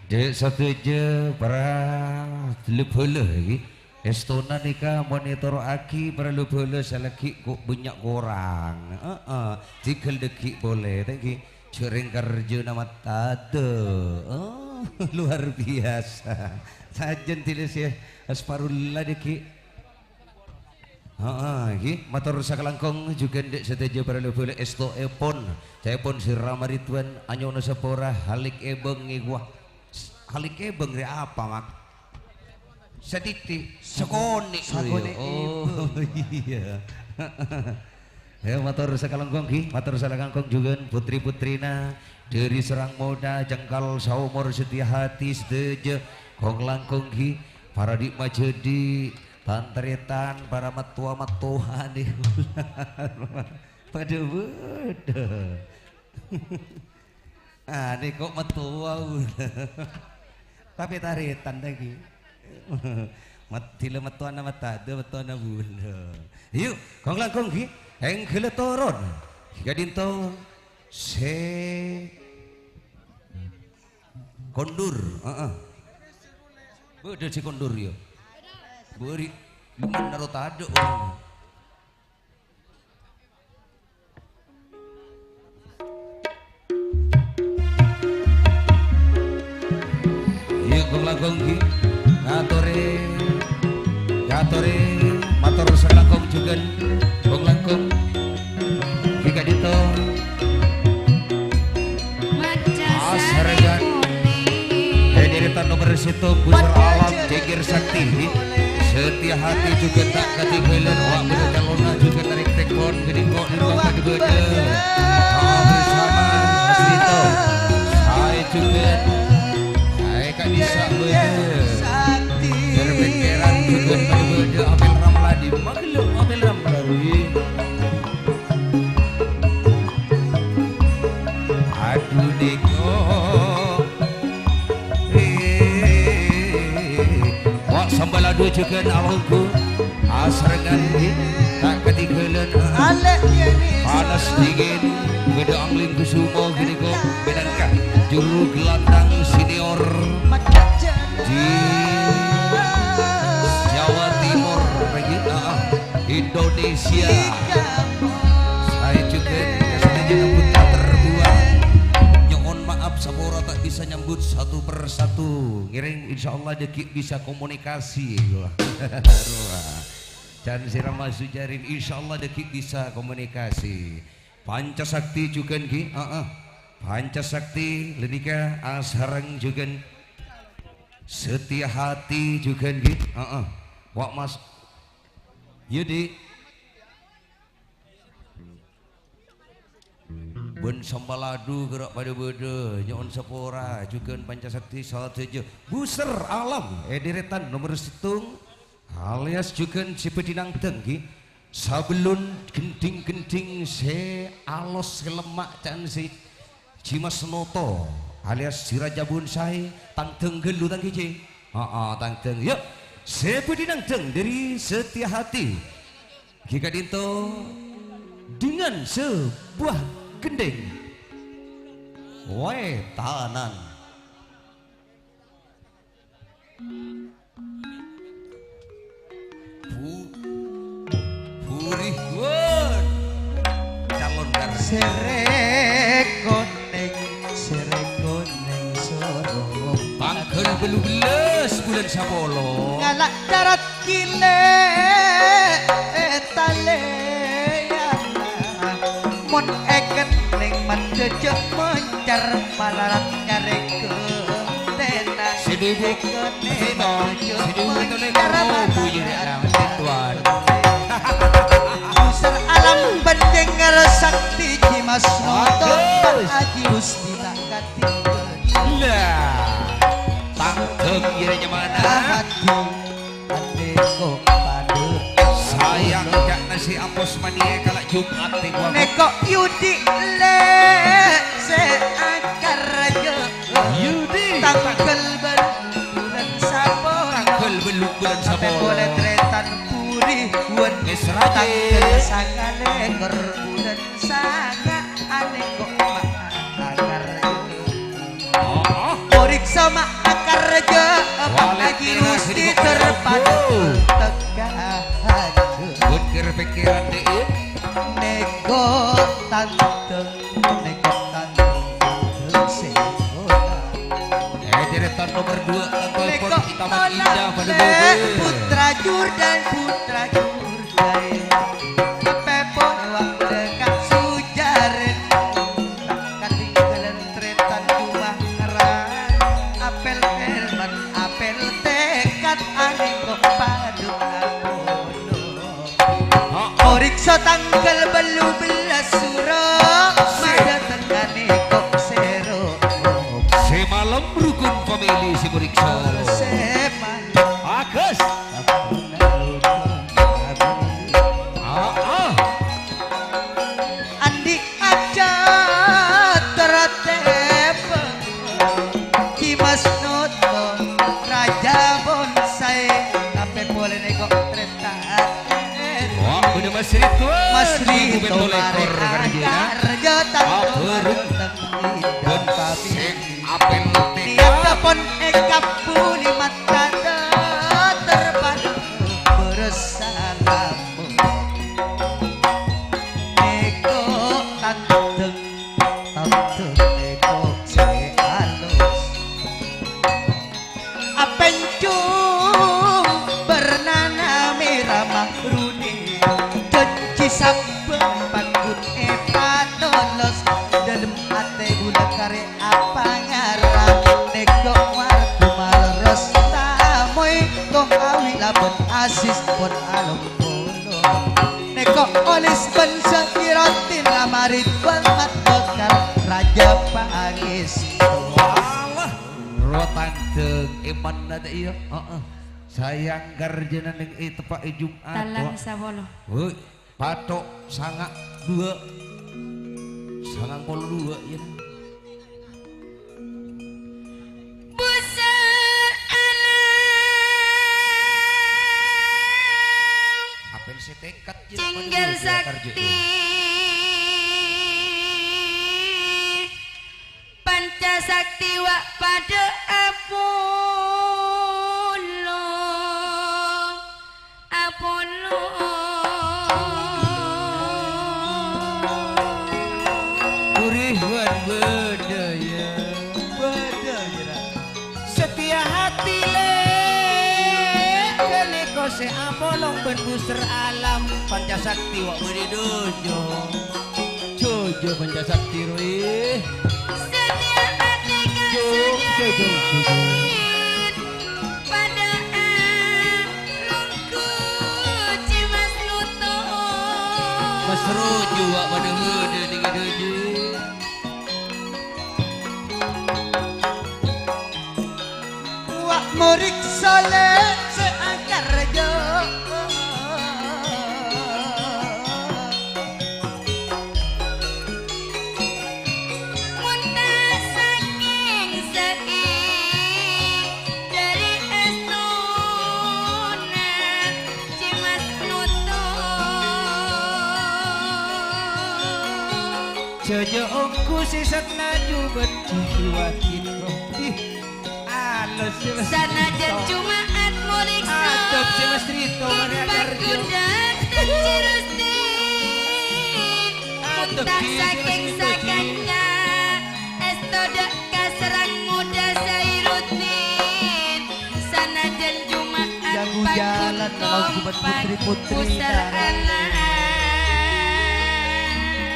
Dâ' sadhâjâ para lè-bhâlâ, ghi. Èstona nèka mon ètoro'aghi para lè-bhâlâ sè lagghi' ko-, bânnya' korang. Heeh. Tèghâl dâgghi' polè, ta' ghi. Jhâreng karjâna matadâ'. Oh, luar biasa. Sajân tèlè sè saparlo la dâgghi'. Heeh, ghi, mator sakalangkong jhughân dâ' sadhâjâ para lè-bhâlâ èstoèpon. Ca'èpon si Rama Ridwan, anyo'ona sapora, halik èbâng èwah. Halik èbâng rè apa, Mak? Satiti, sakonè'. Sakonè' lho, ya. Oh, èbâng. Iyâ. Ya, mator sakalangkong, ghi, mator sakalangkong jhughân putri-putrina dâri Serang Muda, cengkal saomor setia hati sadhâjâ. Kong langkong, ghi, para di' majhâdi'. Tan-tarètan para mattowa-mattowa nèko. Padâ bâdâ. Ah, nèko mattowa, Bu. Tapè tarètan lagi. Mat-, dhila mattowana matadâ', mattowana bulâ. Yu, kong langkong ghi, èngghâlâ toron. Ka'dinto sè kondur, heeh. Bâdâ sè kondur, ya. Bâri', luman naro tadâ', oh. Yu, kong langkong ghi, ngatorè, ngatorè, mator sakalangkong jhughân, kong langkong ghi ka'dinto. Asarengan. È dârètan nomer sèttong, Busur Alam, Jengger Sakti. Setia hati jhughân ta' katèngghâlân, wa' bâdâ calonna jhughân narèk tèkon, gâdhing ko' di ruang bâdâ-bâdâ. Doa bersama, Mas Rito. Saè jhughân. Saè ka'dissa' bâdâ. Bhender-bhenderan jhughân bâdâ-bâdâ, Apel Ramladi. Magello Apel Ramladi. Adhu nèko. Wa' sambal adhu jhughân alongghu. Asarengan ta' katèngghâlân. Panas dingin. Bâdâ Angling Kusumo ghânèka minangka juru gelandang senior di Jawa Timur. Aa. Indonesia. Saè jhughân, sadhâjâna putra terbuang. Nyo'on maaf, sapora ta' bisa nyambut satu per satu. Ngèrèng, insyaallah, dâgghi' bisa komunikasi. Can si Rama Sujarin, insyaallah, dâgghi' bisa komunikasi. Panca Sakti jhughân, ghi? Heeh. Panca Sakti, ghânèka asareng jhughân. Setia Hati jhughân, ghi? Heeh. Wa', Mas. Yu, Di'. Bân Sambaladu gera' padâ bâdâ, nyo'on sapora, jhughân Panca Sakti sadhâjâ. Busur Alam, è dârètan nomer sèttong, alias jhughân sè bâdhi nangdhâng, ghi. Sabellun gendhing-gendhing sè alos, sè lemma', ca'na sè Jimas Noto alias Si Raja Bonsai, tangdhâng ghâllu, tang ghi, Ji? Aa, tangdhâng. Yu, sè bâdhi nangdhâng dâri Setia Hati. Ghi ka'dinto dengan sebuah gendhing. Wetanan. Bu-, Burih, won. Calon kar- Sèrèng konèng, sèrèng konèng soro. Tangghâl bâllu bellâs bulân sapolo. Ngala' carat kilè, eh, talèyana. Mon èkennèng mandhâjâ' mon Car malarat nyarè ghântèna. Sè dhubuk. Sè dhubuk. Sè dhubuk. Busur Alam bândhing karo Sakti Jimas Noto. Bagus. Aji Gusti tak katinggal. Lah. Tangghâl iyâ nyamana. Hati. Andeko padâ. Sayang ca'na sè apos manèka la' Jumat, tèngghâl. Neko Yudi lè sè akar jâ. Yudi. Tangghâl bâllu bulân sapolo. Tangghâl bâllu bulân sapolo. Polè trètan puri wân. Wis rajin. Tangghâl sangalèkor bulân sanga' aneko ma'. Coma akarja Pak Haji Rusdi terpadu tegak. Bun kir-pikiran dhe'e. Nego tanteng, nego tanteng, tanteng sing bola. Eh, deretan nomor dua, Tantol Nego Pon, Taman Indah, pada tolak Bogor. Putra Jur dan Putra Jur. Pepon waktu kasujaran, katinggalan tretan cuma ngeran. Apel Herman, apel tekad, aneng kok paduk apono. Oriksa tanggal bellu bellas suro, madateng aneng kok sero. Semalem rukun famili si Muriksa. Semalem. Agus. Ah, ah. Andi' aja tertep, Cimas Noto, Raja Bonsai, tape polene kok tretan. Wah, udah Mas Ridwan, Mas Ridwan, Ibu Beto Lekor, mare Karjuna. Karjo tanto. Ah, bareng. Bareng. Bonsai. Apel Niat pon ekapuli matada terpadu bersalamu. Eko tanteng, tanteng eko se alus. Apencung bernana merah mahruni. Janji sabbhân panggun epatolos. Dalem ate bulâ kare Apa ngarang nego wartu maleres tamoy tong awi laban asis pon alom polo. Nego olis ban sakiratin lamarit ban matokar raja pangestu. Walah, ro tandeng iman nada iya. Heeh. Sayang karjana neng e tepa' e Jumat. Talang sapolo. Woi. Patok sanga' duwâ'. Sangang polo duwâ', ya. Busâ alang. Apel sè tèngkat, ya, Cinggal pada duwâ', ya, karjo, sakti. Ya. Panca sakti wa' padâ apolo, apolo. Purih wan bâdâ, ya. Bâdâ, ya, Ra. Setia hati, lè', ghânèka sè apolong bân busèr alam. Panca sakti wa' bâdâ dâjâ. Jojo Panca Sakti, Roy. Setia hati ka Jo, jo, jo, jo. Sujud. Padâ alunggu Cimas Nuto. Mas Rojo, wa' padâ bâdâ nèng Rojo. Wa' Morik Saleh sè akarjo. Mon ta' sakèng sè dâri èstona Cimas Nuto. Jâjâ ongghu sè satnaju bâdhi wakin roh. Ih, alus, Mas Sanajjân Rito. Cuma at Morik Adop, sè Mas Rito, Maria Karjo. Pagudhât Cirusti. Adop, Mun ta' sakèng Mas Rito, sakanca, èsto dâ' kasarang ngodâ Sairuddin. Sanajjân Juma'at jalan, putri-putri pusar alam.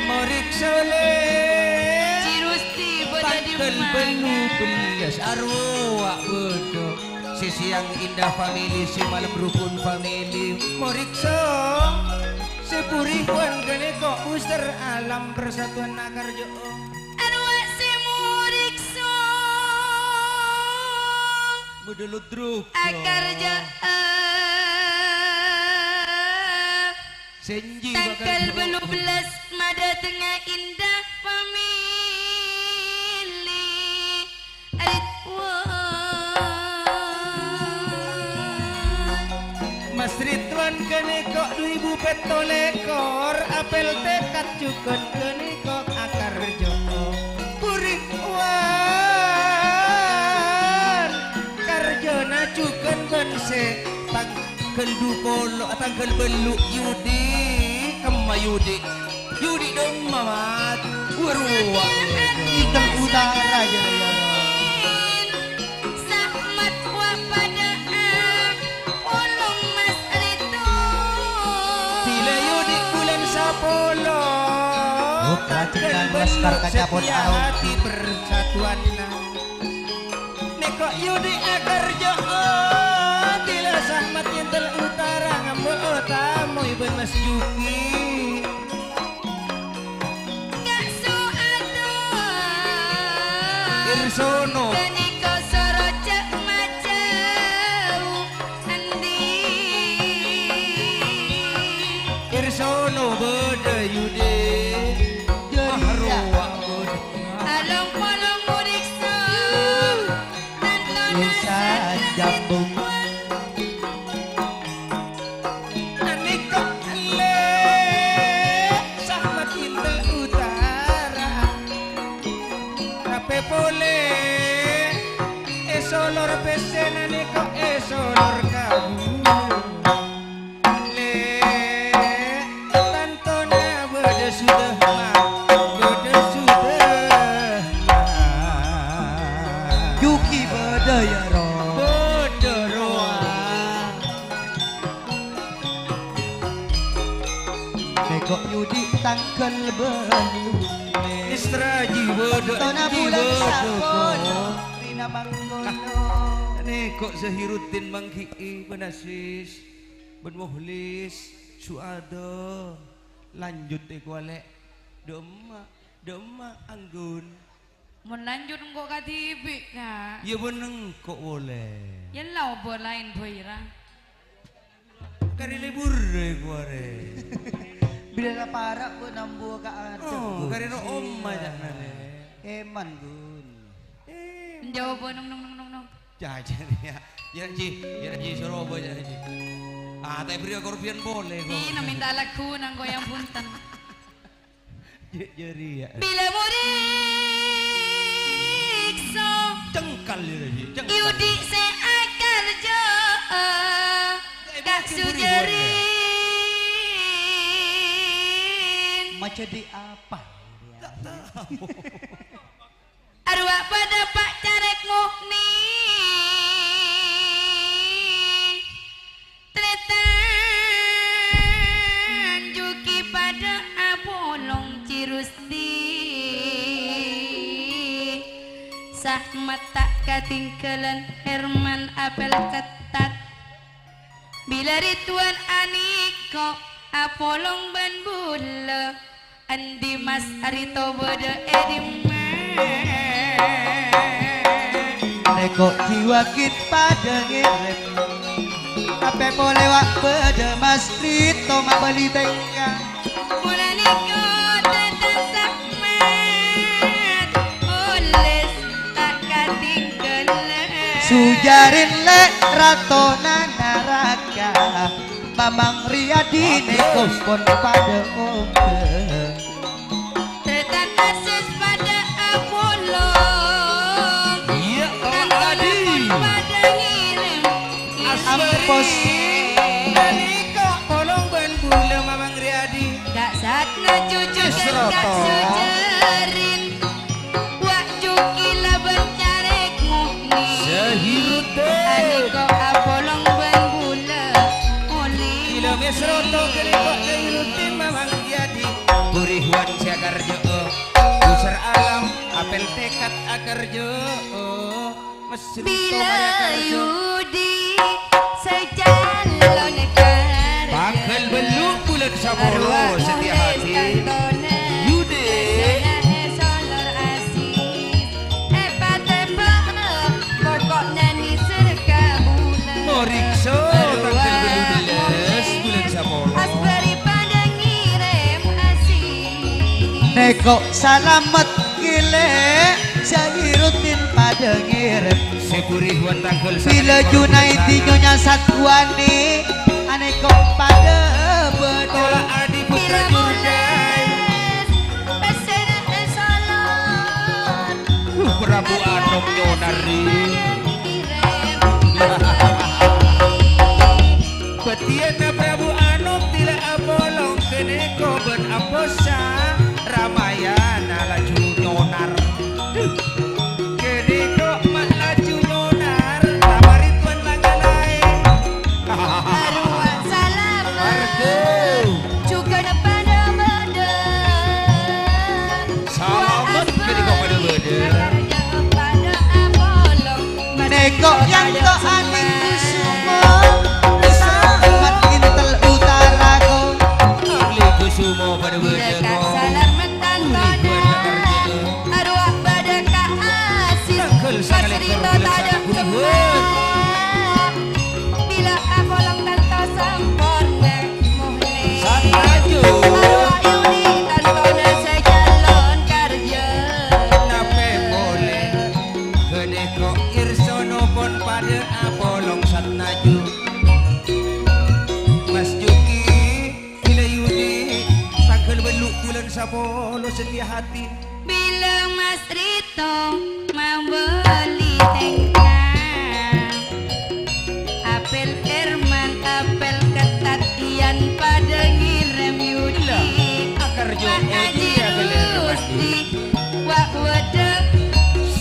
Morik Soleh. Cirusti bâdâ di mana? Tanggal bellu bellas arwa' bâdâ. Sè sèyang Indah Family, sè malem Rukun Family. Morik So. Sè purihwan ghânèka pusar alam persatuan akarjo. Arwa' sè moriksa. Model ludruk. Akarjâ'â. Senji tanggal bakal bellu bellas madâtengnga Indah Family. Ridwan. Mas Ridwan ghânèka du èbu pètto lèkor, apel tekad jhughân ghânèka akarjo. Puri wa. Sè tangghâl dhu polo, tangghâl bâllu', Yudi. Kemma, Yudi? Yudi dâ'emma, Mat? Warowa. Intel Utara, jârèya. Sahmat wa padâ'â polong Mas Rito. Bilâ Yudi bulân sapolo. Putra tangghâl Cendana Laskar bâllu, Kacapot Setia Arung. Hati persatuanna. Nèko' Yudi akarjâ'â, bilâ Sahmat Intel Utara ngambu'â tamoy bân Mas Juki. Ka' Su'ado. Irsono. Ghânèka soro jhâ' majâu endi. Irsono bâdâ Yudi. Jârèya. Mahrua bâdâ. Along-polong muriksa. Tanto Desa nasib Jambung. Nèko' lè Sahmat Intel Utara. Tapè polè èsolor pèssèna nèko' èsolor kabulâ. Lè, tantona bâdâ sodâ, Ma', bâdâ sodâ, Ma'. Juki bâdâ, yâ, Ro. Bâdâ, rowa. Nèko' Yudi tangghâl bâllu'. Mister Aji bâdâ, Tona Ji bulân bâdâ, sapolo, Ko'. Rina Mangkono. Nèko' Zahiruddin Manggi'i, bân Asis. Bân Mukhlis, Su'ado, lanjut è kowa, Lè'. Dâ'emma, dâ'emma, Anggun. Mon lanjut engko' kadhibi', Ka'. Iyâ, bân engko' polè. Iyâ, la obor laèn bhâi, ra. Karè libur è kowa, rè. Bilâ la para' bân ambu ka' Oh, Anggun. Karè no omma, ca'na, rè. Eman, Gun. Eh, Jawab, nong, nong, nong, nong, nong. Jâjâ, yâ. Yâ, Ji. Yâ, Ji, soro bâjâ, Ji. Ah, ta' èberri' akorbhiyân polè, kok. Ina minta lagu nang koyang bhunten. Jâ-, jârèya. Bilâ muriksa. Cengkal, yâ, Ji, cengkal. Yudi sè akarjâ. Eh, Ka' mungkin buri Sujarin. Majâdi apa? Ta' tao. Arowa padâ pa' carèk ngo'ni. Trètan Juki padâ apolong Cirusti. Sahmat ta' katinggalan Herman apel ketat. Bilâ Ridwan anèko' apolong bân bulâ. Endi Mas Arito bâdâ è dimma? Nèko' jiwa git padâ ngèrèm. Tapè polè wa' bâdâ Mas Rito mabâli tèngka. Mula nèko' tètan Sahmat, oles ta' katinggalan. Sujarin lè' ratona naraka. Mamang Riyadi nèko' pon padâ ongghâ. Trètan Asis padâ apolong. Iyâ, Pak Adi. Padâ ngèrèm. Ampos. Nèko' polong bân bulâ Mamang Riyadi. Ka' Satna cucu Ka' Sujarin. Wa' Juki labân carèk ngo'ni. Sahiruddin. Anèko' apolong bân bulâ. Oli. Ila mesroto kènèko' Sahiruddin Mamang Riyadi. Buri Huan sè akarjâ'â. Busar alam apel tekad akarjâ'â. Bilâ Yudi sajâlân karjâ. Tangghâl bâllu' bulân sapolo, Setia Hati. Yudi. Solor Asis. Èpatèbâ, pokokna nèser ka bulâ. Moriksa, tangghâl bâllu' bellâs bulân sapolo. Asbari padâ ngèrèm Asis. Nèko' salamet. Gilè, Sahiruddin padâ ngèrèm. Sè buri Huan tangghâl Bilâ Junaidi nyonya Satwani, anèko' padâ bâdâ. Tola Adi Putra Jurdai. Pèssèna èsalon. Uh, Prabu Anom nyonari. Padâ ngèrèm. Kok yang tok aning Kusumo, Sahabat Intel Utara kok. Ahli Kusumo pada beda kok. Salar metan pada, arwah pada ka asis. Tanggal sangalas Mas Rito bulan tadha Sabtu. Bila apolong tanto samporna. Sataju. Arwah Yuni tantona sajalon karja. Nape pole? Ghânèka irsana pon padâ apolong sataju. Mas Juki, Gila Yuni, tanggal bâllu' bulân sapolo setia hati. Bilâ Mas Rito mabâli tèngka. Apel Herman, apel Ketat, Yan padâ ngèrèm Yudi. Lah, akar jo Odi, apel Herman. Wa' wedâ.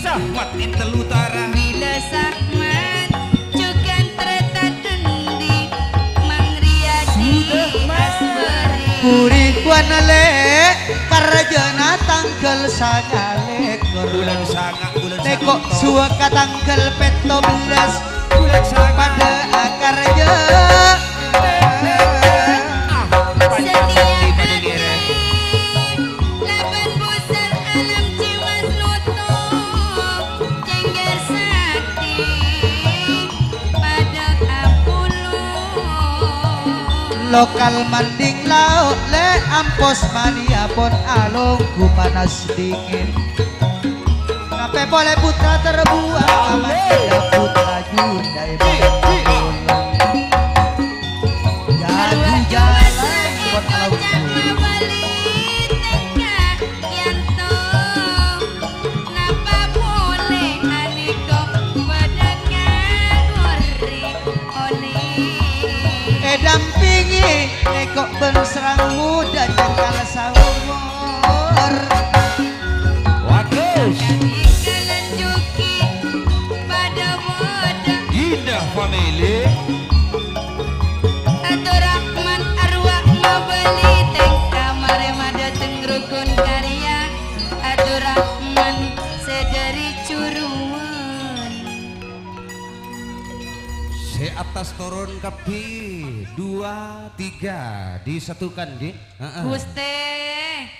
Sahmat Intel Utara. Bilâ Sahmat, jhughân trètan endi, Mang Riyadi. Sudah, Mang. Aswari. Buri buana, Lè', karjâna tanggal sangalèkor. Bulân sanga', bulân sanga'. Nèko' suwaka tanggal pètto bellâs. Bulân sanga'. Padâ akarjâ. Ah, panjang sati padâ ngèrèm. Laban busel alam jiwa nutup, cengger sati, padâ apolong. Lokal manding lao', Lè', ampos mania pon alonggu panas dingin. Nape pole putra terbuang, aman tidak putra jundai. Jadi jalan kot laut. Edampingi nekok ben serang muda cekal saumur. Bagus. Indah family. Abdurrahman arwah mabali tengka mare madhateng rukun karya. Abdurrahman sedari Curuan. Se atas toron kabbi, dua, tiga, disatukan, nggih. Heeh. Guste,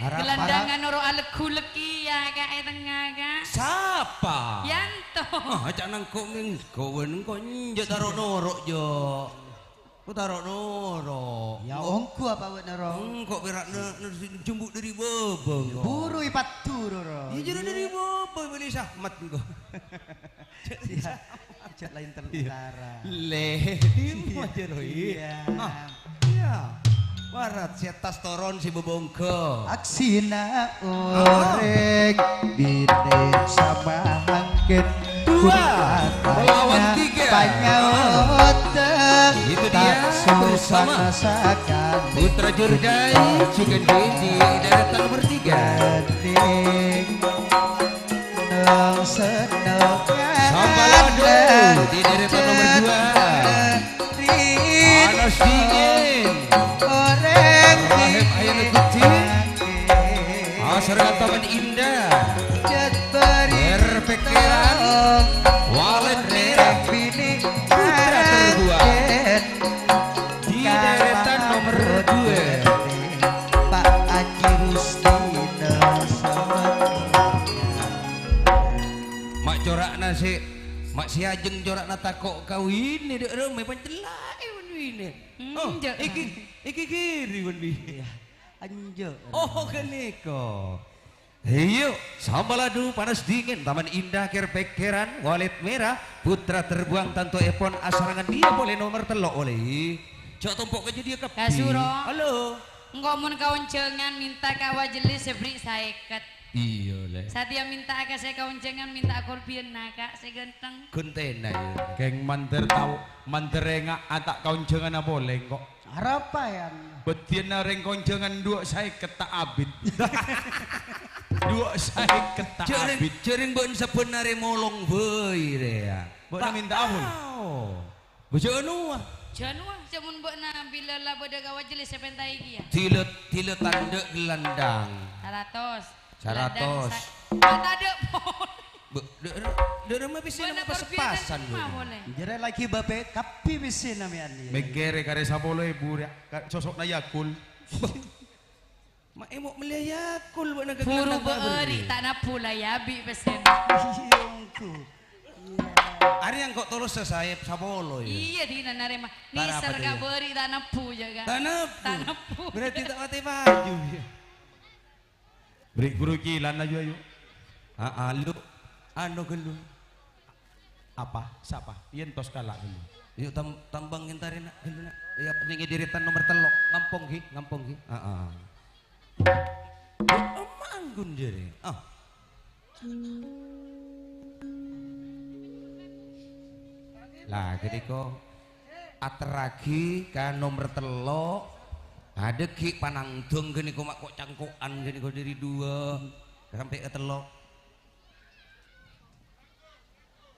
gelandangan oro alegu leki ya, Kak, e tengnga, Kak. Sapa? Yanto. Ah, cak nangko mingko wen engko njo taro noro, jo. Ku taro noro. Ya, ongko apa wen noro? Engko pera ne, ne jumbu dari baba engko. Buru ipat turu, ro. Iya, jero dari baba beli sahmat engko. Cek lain telu utara. Le, di aja, Roy. Iya. Ah, iya. Warat si atas toron si bebongko. Aksina oreng bine sama mangkin. Dua melawan tiga. Panyaut. Itu dia bersama Putra Jurdai, Chicken Bee di deretan nomor tiga. Sambalado di deretan nomor dua. Panas dingin. Rahim Air Putih. Asrama Taman Indah. Berpikiran. Walet merah. Putra terbuang. Di deretan nomor dua. Pak Haji Rusdino. Mak cora'na se, mak si ajeng cora'na tako' kawine de' reme pancella'e wen wine. Hmm, oh, iki, iki kiri wen wi. Iya. Anjo. Oh, ganeka. Iyo, sambalado panas dingin, Taman Indah ker-pekeran, walet merah, putra terbuang tantoepon asarangan dia pole nomor tello' oleh. Cok tompo' ka jadiya kabbi. Kasuro. Halo. Engko' mon kaonjangan minta ka wajelis sebri saeket. Iya, Le. Sateya minta ka se kaonjangan, minta kolbiyanna, Kak, se ganteng. Guntena, ya. Keng manter tau, manter enga' ata' kaonjanganna pole, engko'. Arapa, Yan? Bediyanna reng kaonjangan duwa saeket ta' abit. Duwa saeket ta' abit. Jaring, jaring ba'en sabennare molong bae, re, ya. Mbok minta ampun. Tao. Bojo anu, ah. Janu, ah, jamun ba'na bila la bada ka wajelis se penta iki, ya. Tilet, tilet tanduk gelandang. Saratos. Saratos. Gelandang sa-, ah, taduk pon. Be-, de-, Dâ' remma pèssèna pas-pasan, Bu. Jârèya laghi bâbâ kabbhi pèssèna mè' anèya. Mèkkèrè karè sapolo èbu rèya, ka-, soso'na Yakult. Ma' èmo' mellèya Yakult, bâ'na ka Buru gellang bâ'ri', ta' nabbhu la èabi' pèssèna. Iyâ, ongghu. Arèya engko' tolossa saè sapolo, yâ. Iyâ, dina narèma. Nèser ka bâri' ta' nabbhu, jâ, Ka'. Ta' nabbhu. Ta' nabbhu. Berarti ta' matè paju, yâ. Bri' buru cilan, ayu, ayu. Aa, lu. Anu, ghâllu. Apa? Sapa? Yen tos kala', ghâllu. Yu, tam-, tambâng entarè, Na', ghâllu, Na'. Iyâ, pentingnya diritan nomor tello'. Ngampong, ghi? Ngampong, ghi? Aa. Yu, emma anggun jârèya. Ah. La, ghâniko aterraghi ka nomer tello'. Adâ' ghi' panangdhâng ghâniko ma' ko'-cangko'an ghâniko dâri duwâ' sampè' ka tello'.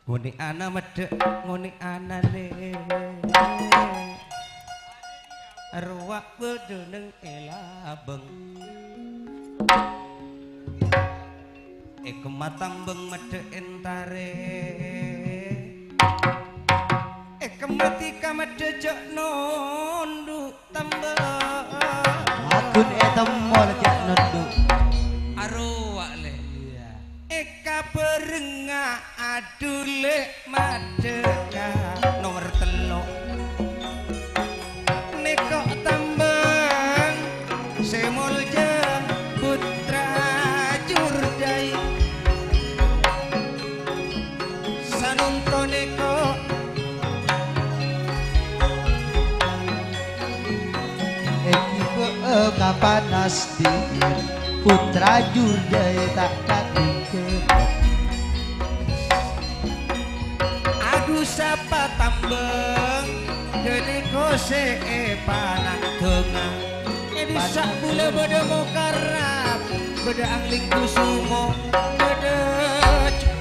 Ngonè'ana meddhâ', ngonè'ana lè. Arowa' bâdâ neng è labâng. È kemma tambâng meddhâ' entarè. È kemma dhika meddhâ' jhâ' nondhu' tambâng. Agun è temmor jhâ' nondhu'. Arowa' lè. Iyâ. È kabhârengnga adhulè maddhâ' ka nomer tello'. Nèko' tambâng sè molja Putra Jurdai. Sanonto nèko' èghibâ'â ka panas dingin, Putra Jurdai ta' katinggal. Adu sapa tambâng, ghâniko sè èpanangdhângnga. È dissa' bulâ bâdâ Mokarrab, bâdâ Angling Kusumo, bâdâ Ju-,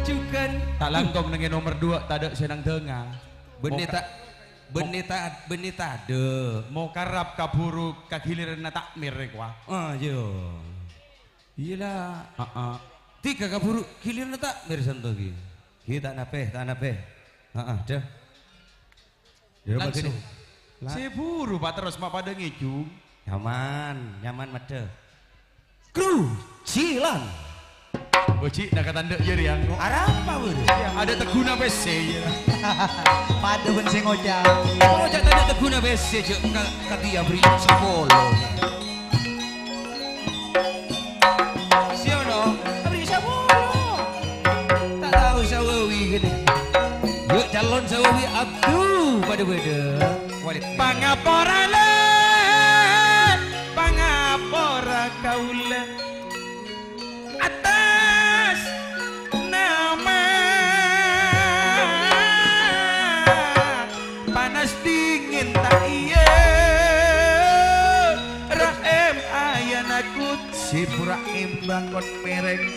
Jugan. Ta' langkong neng è nomer duwâ', tadâ' sè nangdhângnga. Bânnè Moka-, ta-, bânnè ta-, bânnè tadâ'. Mokarrab kabhuru ka ghiliranna Takmir, rè, kowa. Ah, iyâ. Iyâ, la. Heeh. Dhika kabhuru ghiliranna Takmir santo ghi. Ghi ta' napè, ta' napè. Heeh, dâ. Dâ, langsung. Sè buru, Pak, terros ma' padâ ngèjung. Nyaman, nyaman maddhâ. Kru, cilan. Oh, Ji, na katandhâ' jârèya, engko'. Arapa, Bur? Adâ' tegghuna pèssè, yâ. Padâ bân sè ngoca'. Oh, jhâ' tadâ' tegghuna pèssè, jhâ' ka-, kadiyâ bâri' sapolo. Sè ono, bâri' sapolo. Ta' tao sawawi kènè. Yuk, calon sawawi abdu padâ-padâ. Walid. Pangapora, lè, pangapora kaulâ. Attas nama panas dingin ta' iyâ, Rahim ayana kut si pura embang kon mereng.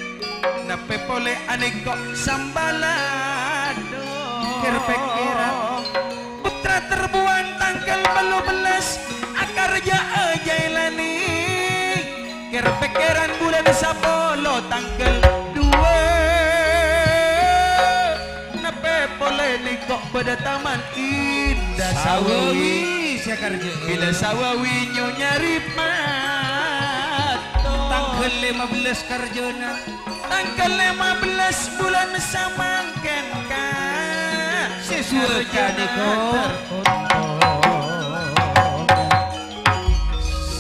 Napè polè anèko' sambalado. Kèr-pèkkèran. Putra terbuang tanggal tello bellâs, akarjâ'â Jailani. Kèr-pèkkèran bulân sapolo tanggal duwâ'. Napè polè nèko' bâdâ Taman Indah Sawawi. Sawawi sè akarjâ'â. Bilâ Sawawi Nyonya Ripato. Tanggal lèma bellâs karjâna. Tanggal lèma bellâs bulân samangkèn, Ka'. Sè suwâ ka nèko'.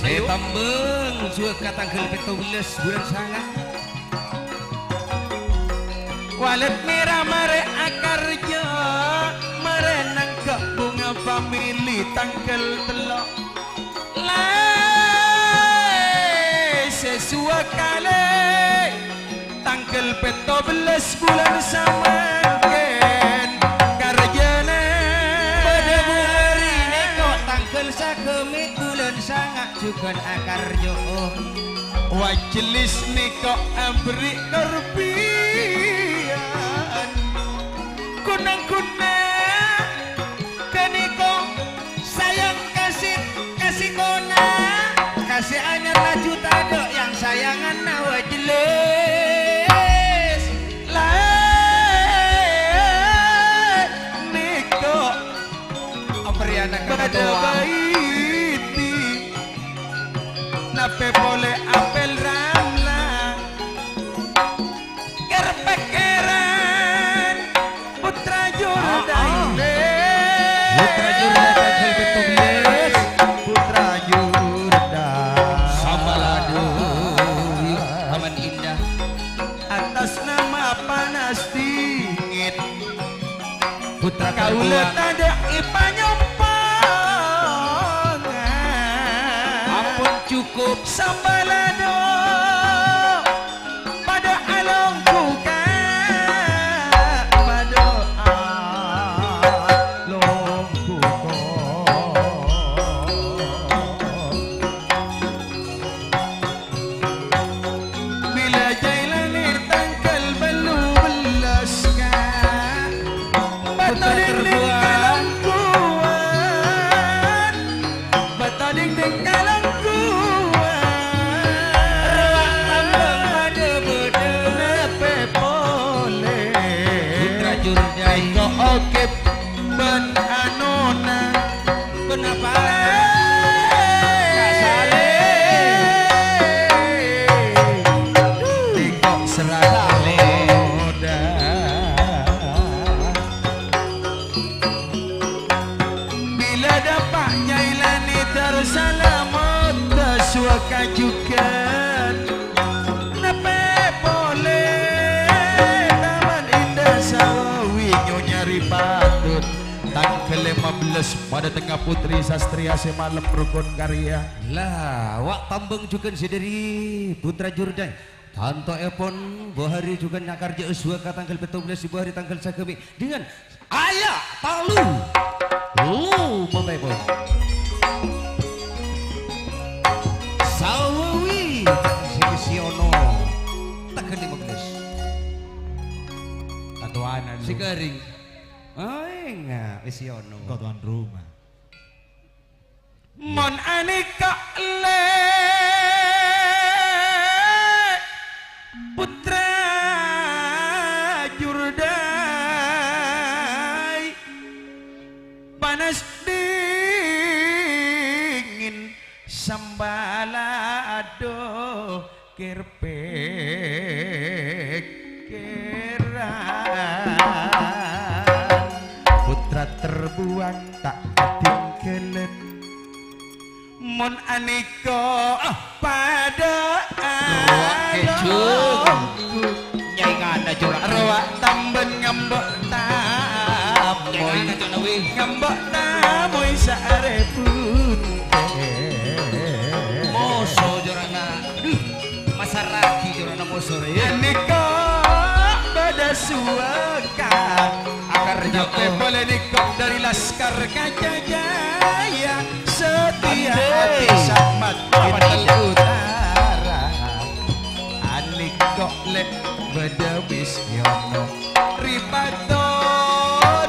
Sè tambâng suwâ ka tanggal pètto bellâs bulân sanga'. Walid mèra marè akarjâ, marè nangghâ' bhunga famili tanggal tello'. Laè sè suwâ kalè, tanggal pètto bellâs bulân samangkèn karjâna. Padâ bhâri' nèko' tanggal sagâmè' bulân sanga' jhughân akarjâ'â. Wajelis nèko' aberri' korbhiyân. Ghun-nangghunna ghânèko' sayang kasè, kasè kona, kasè anyar laju tadâ' yang sayanganna wajelis. La Pèkkèran Putra Jurdai. Ah, ah. Putra Jurdai tangghâl pètto bellâs. Putra Jurdai. Sambalado. Aman indah. Atas nama panas dingin. Putra kaulâ terbuang. Tadâ' èpanyompongan. Ampon cukup. Sambalado. Padâ alongghuka, padâ alongghuka. Bilâ Jailani tangghâl bâllu bellâs, Ka'. Bâto dingding kalangkowan. Bâto dingding kalangkowan. Rowa tambang bâdâ-bâdâ. Napè polè. Putra Jurdai. Tèko' okèp bân anona. Kenapa? Ka' Saleh. Tèko' serana. Bilâ dâpa' Jailani Darussalam, Otta Suwaka jhughân. Napè polè Taman Indah Sawawi, Nyonya Ripatut. Tangghâl lèma bellâs, padâ tengnga putri sastriya sè malem rokon karya. Lah, wa' tambang jhughân sè dâri Putra Jurdai. Tantoèpon, Bhâhari jhughân nyakarjâ'â Suwaka tangghâl pètto bellâs, Bhâhari tangghâl sagâmè'. Dengan aya' talu. Lu, mantèpon. Sawawi, sè, sè ono. Tangghâl lèma bellâs. Katowana lu. Sè kèring. Oh, enggak, wis sè ono. Engko' tuan rumah. Mon anèka' lè' Putra Jurdai, panas dingin sambalado. Kèr-pèkkèran. Putra terbuang ta' katinggalan. Mon anèka, ah, padâ rowa kèjung. Nyai ngana jora rowa tambân ngambo' tamoy. Nyai ngana jora wi. Ngambo' tamoy saarè bunte. Moso jorana. Aduh. Masaragi jorana moso rè. Anèka bâdâ suwaka. Akar nyato. Polè nèka dâri Laskar Kaca Jaya. Setia andi. Hati Samat Bintang Utara. Anèka lè' bâdâ Wisyono Ripaton.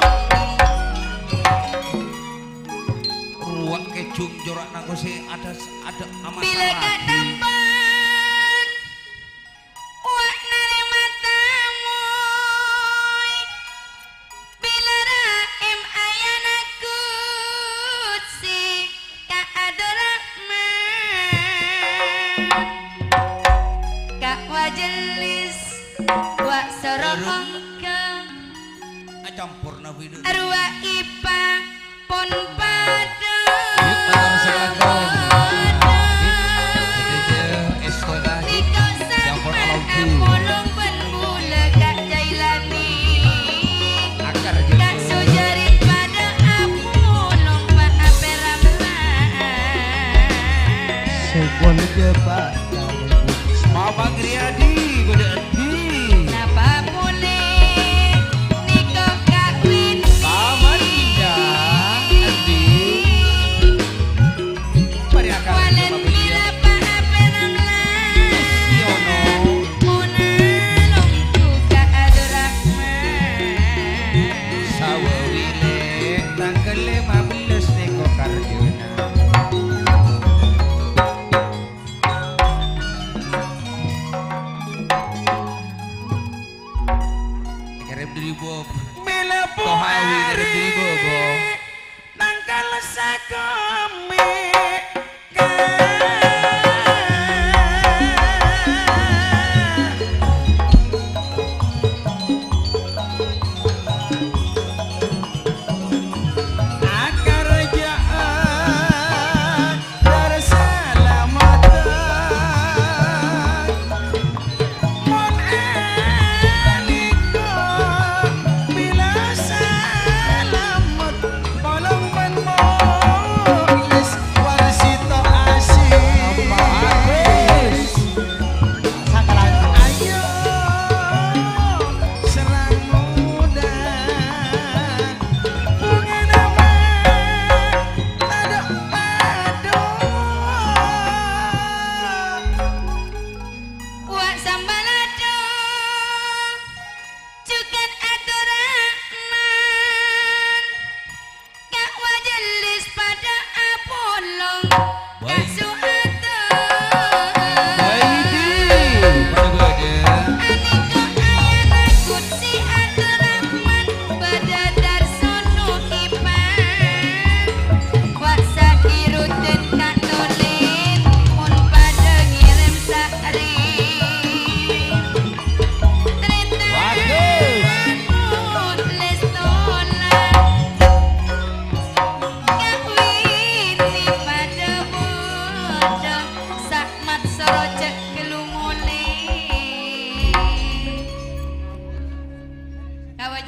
Ruwak kèjung jora' nangko sè ada, ada amat. Bilâ ka' tampan, wa' narèma tamoy. Bilâ ra'em ayana kusi ka Abdurrahman. Ka' wajellis, wa' soro ongka. Acampurna bidhâ. Arowa ipa pon padâ. Yuk, mator sè langkong. Yuk, sadhâjâ èsto ta, yuk. Nèka sampè' apolong bân bulâ Ka' Jailani. Akar jâ. Ka' Sujarin padâ apolong pa' apèramlan. Sèpon jâ, Pa'. Mamang Riyadi, bâdâ endi? Napa polè nèka kawin? Taman Indah, endi? Mari akar. Walen mira pa' apèramlan. Siono. Mona longgu ka Abdurrahman. Sawawi lè', tangghâl lèma bellâs nèka karjâna. Ngirim dâri Bob. Mèla Tohawi ngirim dâri Bob. Nangkal sakomè ka.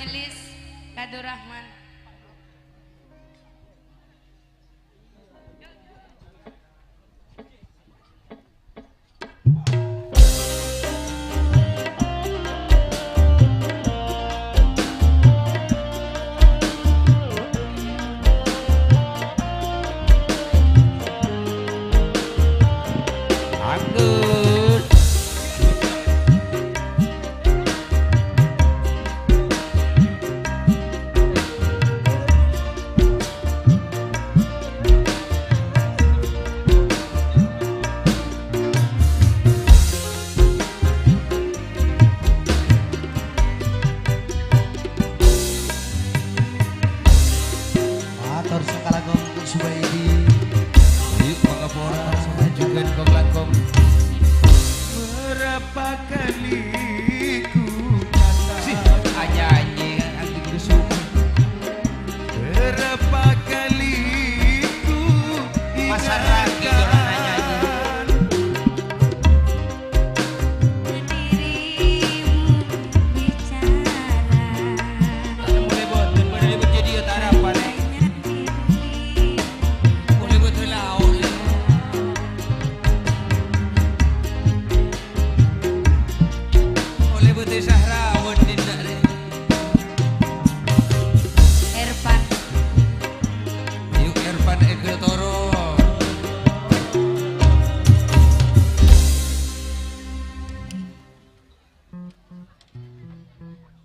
Elis Kadurrahman. Anggun. Mator sakalangkong Subaidi. Ayo, mangapora, majukan kong langkong. Berapa kali ku kata. Sih, anyanyi, anti kusuma. Berapa kali ku ingatkan. Masyarakat, orang anyanyi. Dirimu bicara. Boleh buat, boleh buat jadi ya, tarap, paling. Olè bhâdhi Sahra, Wandin, Dâ', rè. Ervan. Ayo, Ervan, èghâ toro.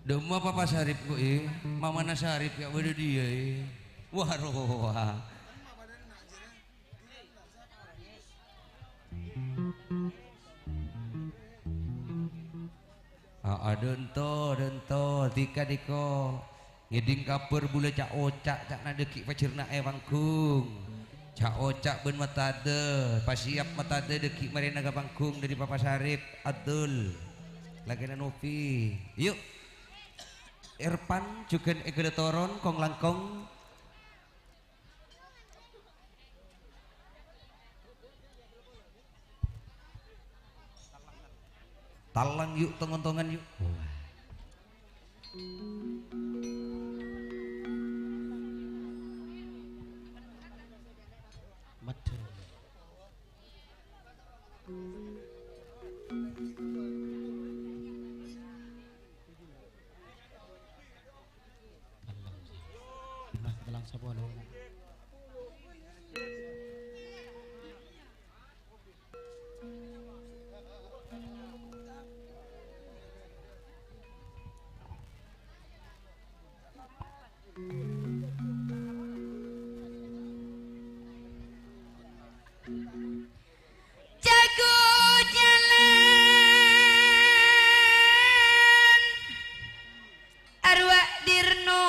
Dâmma Papa Sarip, kok, è? Mamana Sarip, ya, bâdâ dia, è? Wah, rowa. Aa, dânto, dânto, dhika dhiko. Ngèdhing kabhâr bulâ ca'-oca', ca'na dhâggi' pajhârna è panggung. Ca'-oca' bân Matadâ, pasèyap Matadâ dhâggi' marèna ka panggung dâri Papa Sarip, Adul. Lakèna Nopi. Yu. Ervan jhughân èghâlâ toron, kong-langkong. Tallang, yu', tong-ontongan, yu'. Wah. Medheng. Tellang, tellang sapolo. Jago jalan arwah Dirno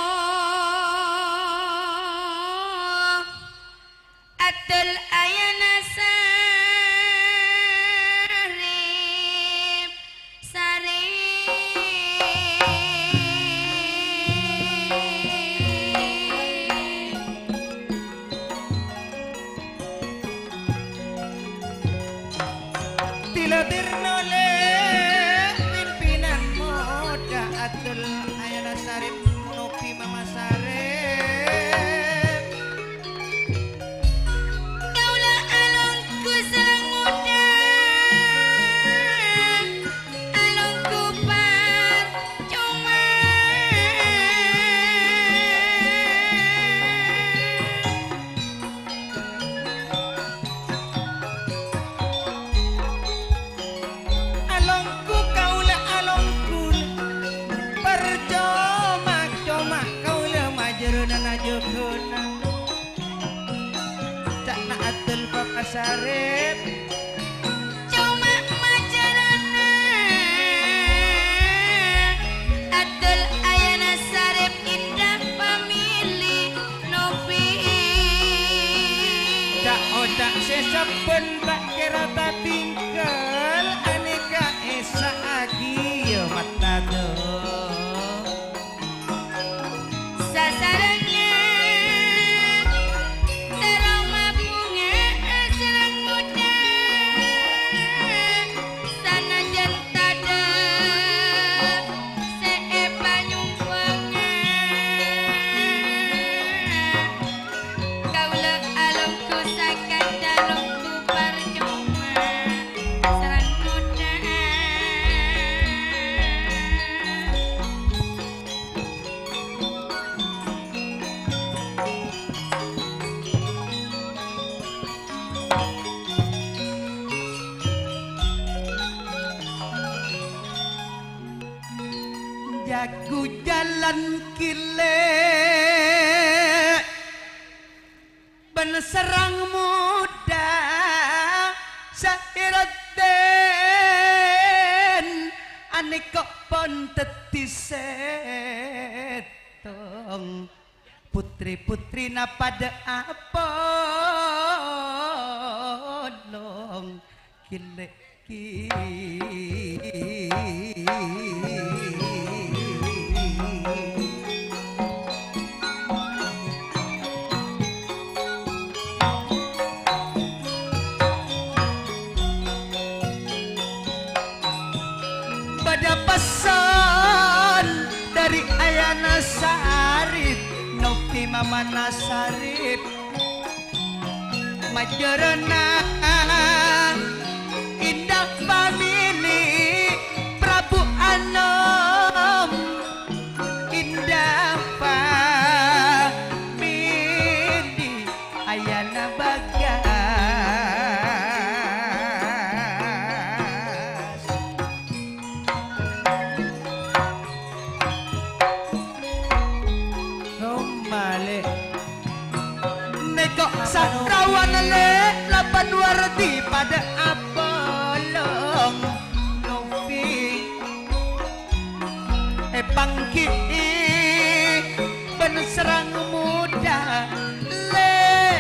Adul Ayana Sarip. Sari. Tilatirno le pimpinan moda Adul Ayana Sarip, Nopi Mama Sarip. Kaula alonggu sareng ngoca', alonggu parcoma. Alonggu kaula alonggu, parcoma, coma kaula majârâna najâgâna. Ca'na Adul Papa Sarip. Coma majârâna Adul Ayana Sarip indah pamili Nopi. Ca'-oca' sè sabbhân ta' kèra tatinggal, anèka èssa'aghi, yâ, mattado. Sasarengnga terro mabhunga sareng Jagu jalan kilè' bân sareng modhâ, Sairaddin anèka pon dhâddhi sèttong. Putri-putrina padâ apolong. Gellè' ghi. Bâdâ pesan dâri ayana Sarip, Nopi mamana Sarip. Majârâna Indah Family, Prabu Anom, Indah Family, ayana Bagas. Ngomale. Nèko satrawana, Lè', laban Wardi padâ apolong. Novi èpanggi'i bân sareng modhâ, Lè'.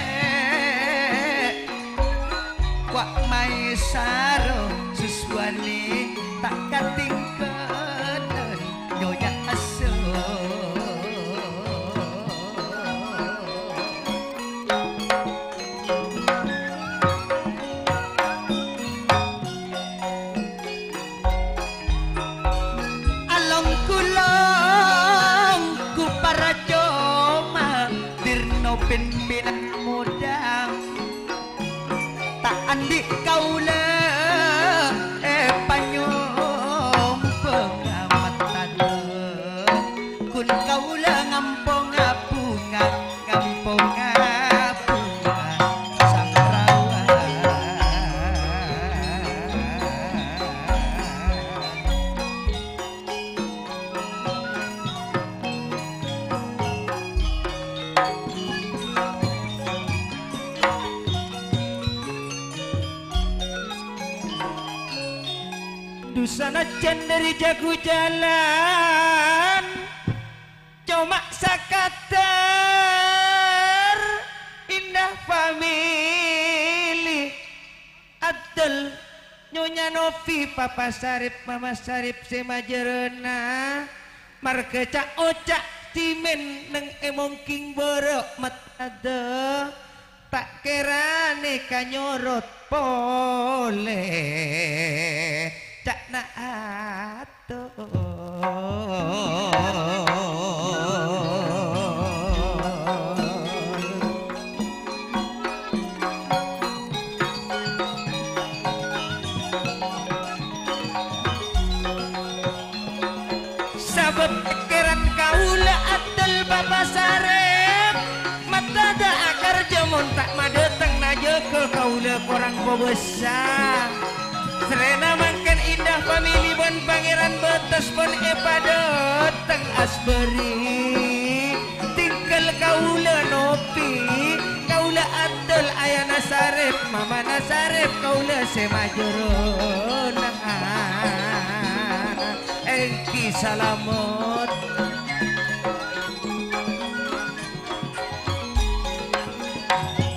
Wa' maèsara susuwanè ta' katinggalan Nyonya Asso. Along-kulong ku paracoma, dirno pimpinan modhâ. Ta' andi' kaulâ èpanyomba matana. Kun kaulâ ngamponga bhunga, ngamponga bhunga saprawan. Dusana jân dâri jagu jalan, coma sakadâr Indah Family. Adâl, Nyonya Novi, Papa Sarip, Mama Sarip sè majârâna, marghâ ca'-oca' dhimèn neng è mongking bârâ' matadâ, ta' kèranè kanyorot polè ca'na at-, Sabâb pèkkèran kaulâ adâl Bapa Sarep, matadâ akar jâ mon ta' madâteng najâgâ kaulâ korang kobâsa. Srèna mangkèn Indah Family bân Pangèran Bâtes pon èpadâteng asbâri. Tinggal kaulâ Nopi, kaulâ adâl ayana Sarep, mamana Sarep, kaulâ sè majârâna. Èngghi salamet.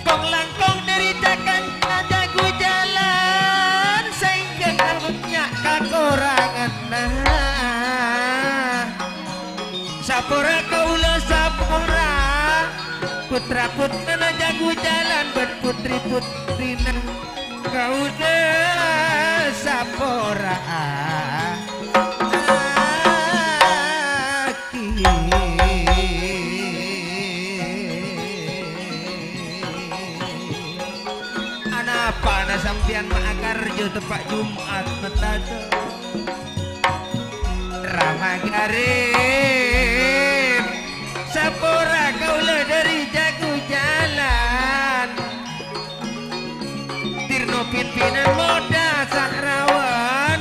Kong-langkong dâri ca-kanca jagu jalan, saèngghâ ta' bânnya' kakoranganna. Sapora kaulâ sapora, putra-putrana jagu jalan bân putri-putrina kaulâ sapora. Anapana sampèyan ma' akarjâ teppa' Jum'at matadâ? Rama Garib, sapora kaulâ dâri jagu jalan. Tirno pimpinan modhâ Sahrawan,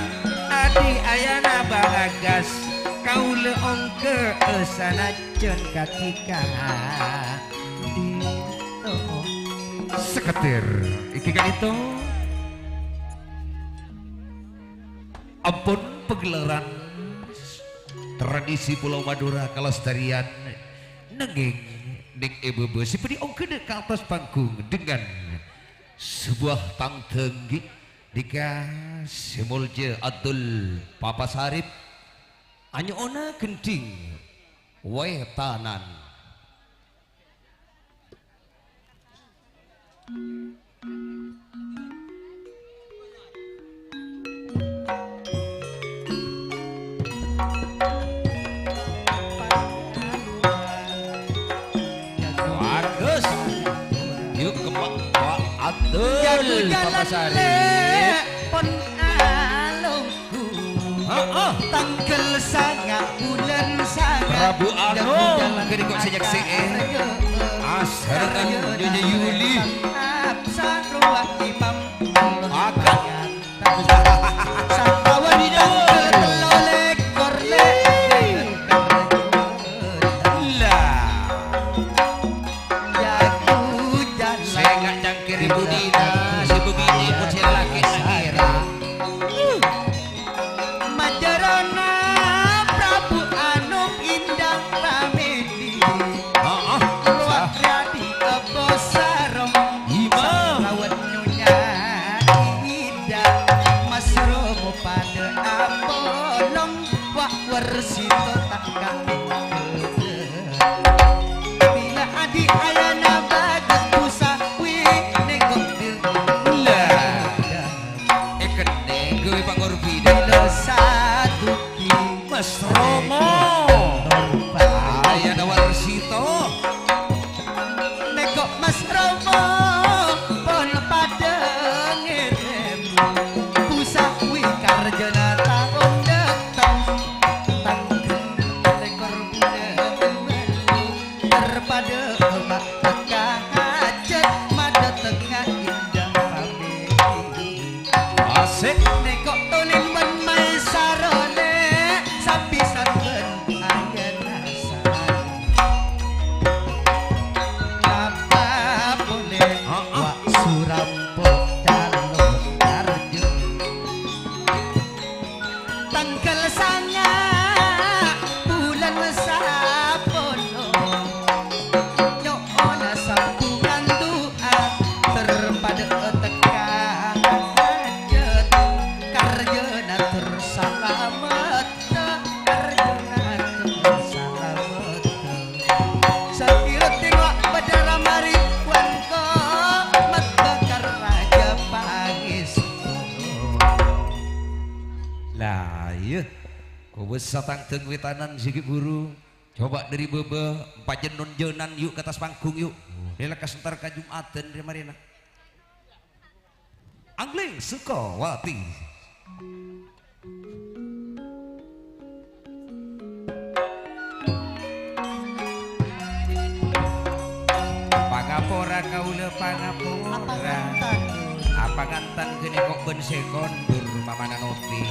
adi' ayana Bagas. Kaulâ ongghâ sanajjhân kadi ka'dinto. Sakettir, iki ka'dinto. Ampon pagelaran tradisi Pulau Madura kalestarian, nangèng neng è bâbâ sè bâdhi ongghâna ka attas panggung dengan sebuah tangdhâng ghi' nèka sè molja Abdul Papa Sarip. Anyo'ona gendhing wètanan. Bagus. Yuk, kempak, Pak Abdul, Papa Sari. Pon alongku. Heeh. Tangghâl sanga' bulân sanga'. Prabu Anom, ghânèka sè nyaksè'è. Asarètan Nyonya Yuli. Absarwa Imam. Agak. Sangkawan tangghâl tello lèkor lè. Lah. Jago jalan. Sè nga' cangkèrè budina, sè bâbinè' mon sè lakè' nangèra. Majârâna Prabu Anom Indang Pamèdi. Heeh. Rowa Riyadi Ebo Sarong. Imam. Sareng Nyonya Indang Mas Romo padâ apolong. Wa' Warsito ta' katinggalè. Bilâ adi' ayana bâdâ busa wi nèko dil. Lah. Èkennèng ghâbây pangorbhidhân. Bilâ saduki. Mas Romo. Ayana Warsito. Nèko Mas Romo pon padâ ngèrèm. Busa wi karjâna taon dâteng. Tangghâl lèkor bulân. Terpadâ ma' teka hajat madâtengnga Indang Pamèdi. Asik. Nèko Tonin bân Maisaro lè, sapisan bân ayana sarè. Napa polè, heeh, wa' Surampo Calo Karjo. Tangghâl sanga' bulân sapolo. Nyo'ona sambhungan du'a, terpadâ teka hajat, karjâna ter salamet, karjâna ter salamet. Sakèra tèngo bâdâra marè wengko, mat bakar rajâ pangèsto. Lah, iyâ. Kobâsa tangdhâng wètanan sè ghi' buru. Coba dâri bâbâ, pajhennonjhânan, yu', ka attas panggung, yu'. Rè lekkas entar ka Jum'adhân rè marèna. Angling Sukawati. Pangapora kaulâ, pangapora. Apangantan. Apangantan ghânèka bân sè kondur mamana nopi.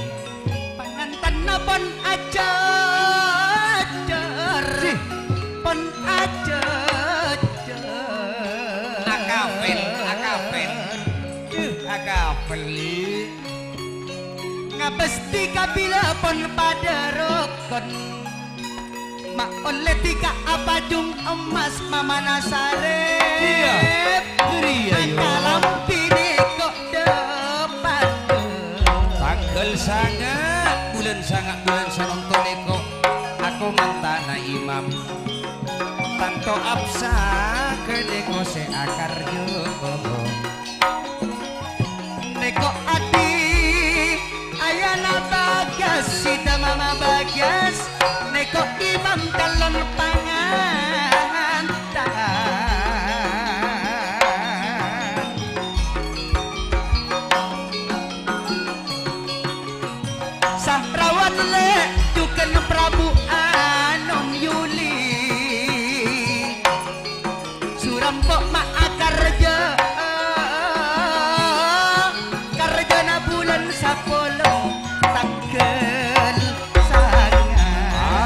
Pangantanna pon ajhâjhâr. Sih. Pon ajhâjhâr. Akapèl, akapèl. Duh, akapèl. Ngabâstè kabilâ pon padâ rokon. Ma' ollè dhika apajung emmas mamana sarè. Iyâ, ghâriyâ, yu. Akalambi nèko dâpadâ. Tangghâl sanga', bulân sanga', bulân sanonto nèko. Ako mantana imam. Tanto apsa ghânèka sè akarjâ. Nèko adi' ayana Bagas, sida mama Bagas, nèko imam calon pangantan. Sahrawan lè' jhughân Prabu Anom Yuli. Surampo ma' akarjâ, karjâna bulân sapolo tangghâl sanga'.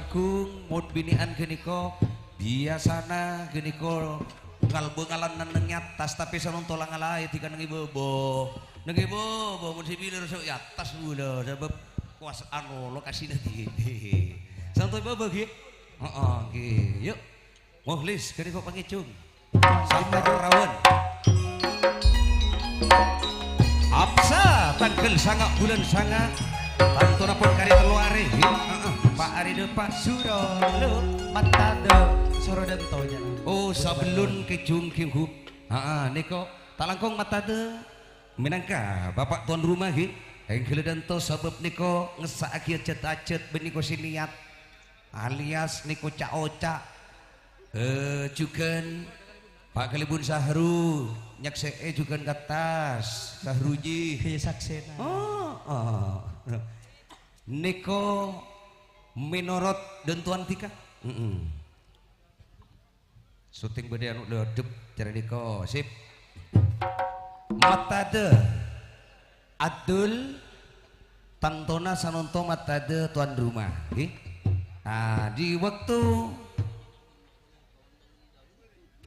Gung, mon binè'an ghânèka, biyasana ghânèka ngal-, ngalbâ-ngalan neng è attas, tapè sanonto la ngalaè dhika neng è bâbâ. Neng è bâbâ, mon sè bilâ roso è attas bulâ, sabâb kobâsa'an lo-, lokasina dhibi'. Sanonto è bâbâ, ghi? Heeh, ghi. Yu'. Mukhlis, ghânèka pangèjhung. Sampurawan. Apsa tangghâl sanga' bulân sanga', tanto pon karè tello arè. Heeh, Pa' Arè dâpa'. Suro, lo, matadâ, soro dânto, jâ'. Oh, sabellun kèjhung ghi, ghu. Heeh, nèko ta' langkong matadâ mènangka Bapa' tuan rumah, ghi. Èngghâl dânto sabâb nèko ngessa'aghi ajhât-ajhât bân nèko sè niyat. Alias nèko ca'-oca'. Eh, jhughân Pa' Kalèbun Sahru, nyaksè'è jhughân ka attas, Sahruji. Ghâjâ saksèna. Oh, oh. Nèko mènorot dântowan dhika. Mm-mm. Syuting bâdâ anu lè adhep, cara nèko. Sip. Matadâ. Adul, tantona sanonto matadâ tuan rumah, ghi. Ah, di bâkto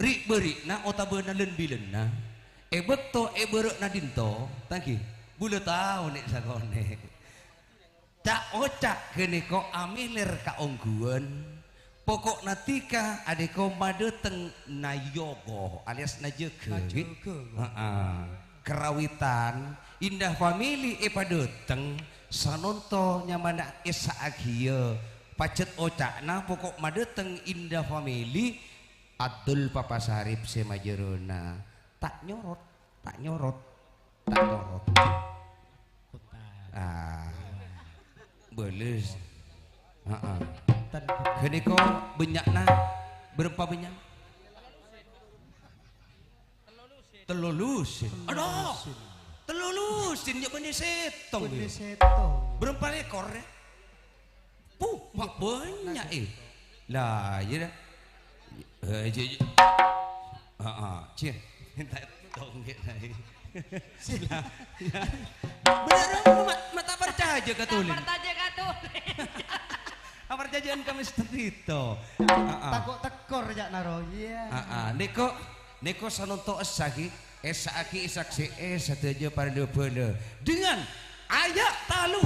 ri'-bâri'na otabâna lân-bilânna, è bâkto è bârâ'na dinto, ta' ghi, bulâ tao nè' sakonè'. Ca'-oca' ghânèka amèlèr ka ongghuwân, poko'na dhika adhika madhâteng nayogo alias najâgâ, ghi? Najâgâ. Heeh. Karawitan Indah Family èpadhâteng, sanonto nyamana èssa'aghiyâ. Pajhât oca'na poko' madhâteng Indah Family, Adul Papa Sarip sè majârâna. Ta' nyorot, ta' nyorot. Ta' nyorot. Kota. Ah. Bâles. Heeh. Ten- Ghânèka bânnya'na bârâmpa bânnya'? Tello lusin. Aduh. Tello lusin, ya' bânnè sèttong, Bânnè ya. Sèttong. Bârâmpa lèkor, ya? Puh, ma' bânnya', eh. Lah, iyâ, dah. Eh, jâ-, jâ-, heeh, jâ-, minta tong, ya, nah. Sila. Bhender, ma', ma' ta' parcajâ ka tulèn. Ta' parcajâ ka tulèn. Aparcajâ'ân ka Mister Tito. Heeh. Tako' tekor, ca'na rowa, iyâ. Heeh, nèko, nèko sanonto essa, ghi. Èssa'aghi èsaksè'è sadhâjâ para la-bhâlâ dengan aya' talu.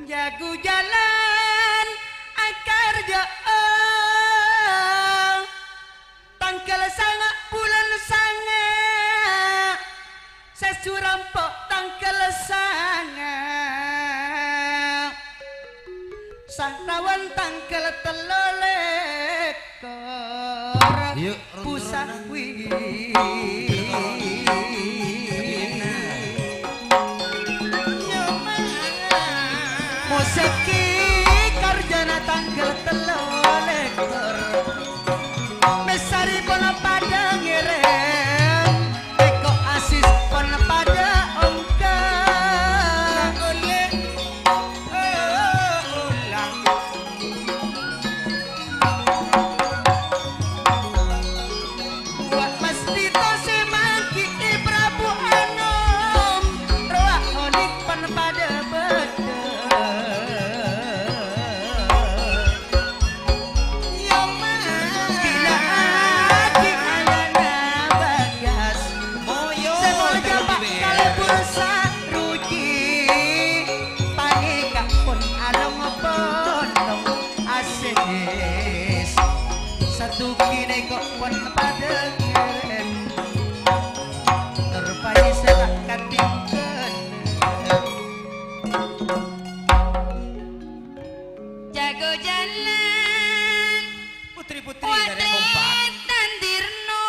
Jago jalan akarjâ'â. Tangghâl sanga' bulân sanga', sè surampo' tangghâl sanga', sarabân tangghâl tello lèkor. Iyâ, ron-, pusawi. Mosèkè karjâna tangghâl tello lèkor. Mèsarè pon padâ ngèrèm, tèko asis pon padâ ongghâ. Wa' masthito sè manggi'i Prabu Anom, rowa onik pon padâ bâdâ. Yoma bilâ'aghi alana bagas, moyo sè moyo terlebih kalèbur saruji, panèka pon along-polong ases. Satu kine kok pon padâ ngèrèm, tur paèsè ta' katinggal. Jago jalan. Putri-putri dari kompak. Waten tandirno.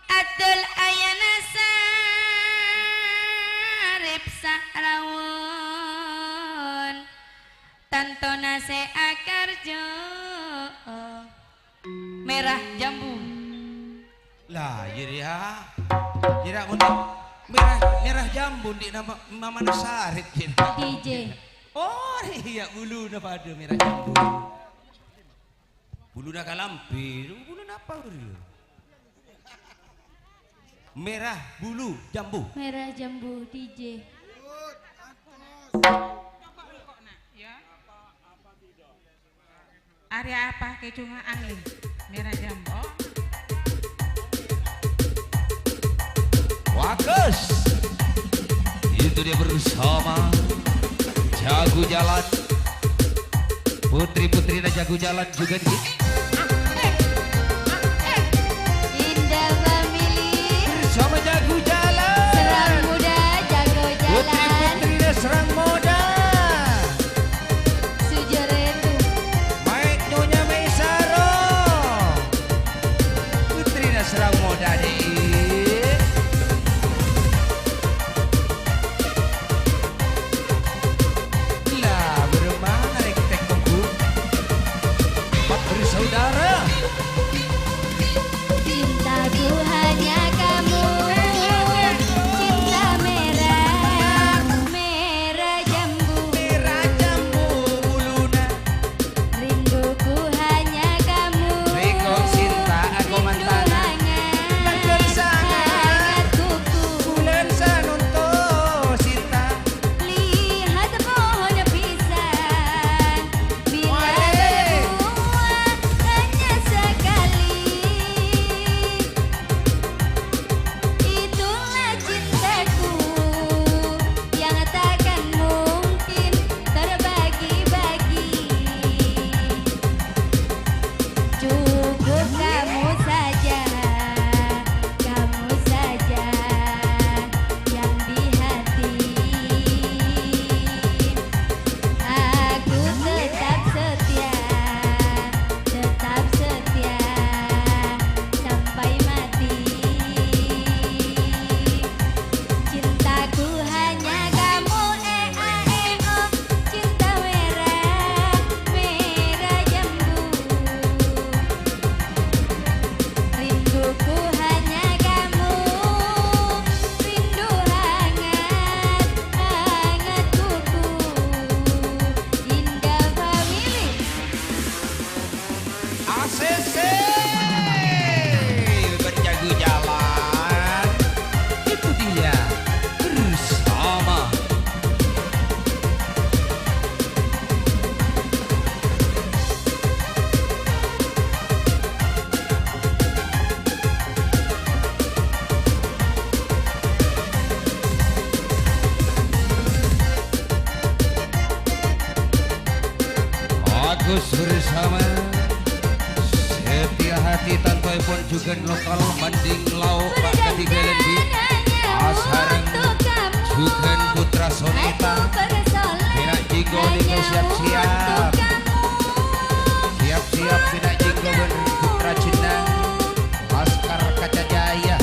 Adol ayana sarep sa'rawon. Tantona sè akarjo. Merah jambu. Lah, iyâ, iyâ. Iyâ, mon merah, merah jambu, di nama, mamana sarep, iyâ. D J. Oh, iyâ, buluna padâ mèra jambu. Buluna kalambhi, buluna apa, Bro? Mèra bulu jambu. Mèra jambu, D J. Arèya apa kècungnga angèn? Mèra jambu. Bagus. Itu dia bersama Jago Jalan. Putri-putrina Jago Jalan juga di Indah Family. Bersama Jago Jalan. Serang Muda, Jago Jalan. Putri-putrina Serang Muda. Sujoretu. Maèk Nyonya Maisaro. Putrina Serang Muda, dhi. Lah, bârâmma rèng tèkkoku? Empat bersaudara. Cintaku hanya kamu, cinta merah, merah jambu. Merah jambu buluna. Rinduku hanya kamu. Rèko Sinta, aku rindu mantan. Hangat, nanggal sanget. Hangat kuku. Bulan sanonto Sinta. Lihat pohon pisang. Bila berbuah hanya sekali. Itulah cintaku yang takkan mungkin terbagi-bagi. Cukup kamu saja, kamu saja yang di hati. Aku tetap setia, tetap setia sampai mati. Cintaku hanya kamu, eh, ah, eh, oh. Cinta merah, merah jambu. Rinduku hanya kamu, rindu hangat, hangat kuku. Indah Family. A C C berjago jalan. Itu dia bersama. Agus bersama Setia Hati, tantoèpon jhughân lokal Manding Lao, Pak Kadi Belen, Bi. Asareng jhughân Putra Soneta. Pina' Jinggo nèko siap-siap. Siap-siap Pina' Jinggo bân Putra Jenang. Laskar Kaca Jaya.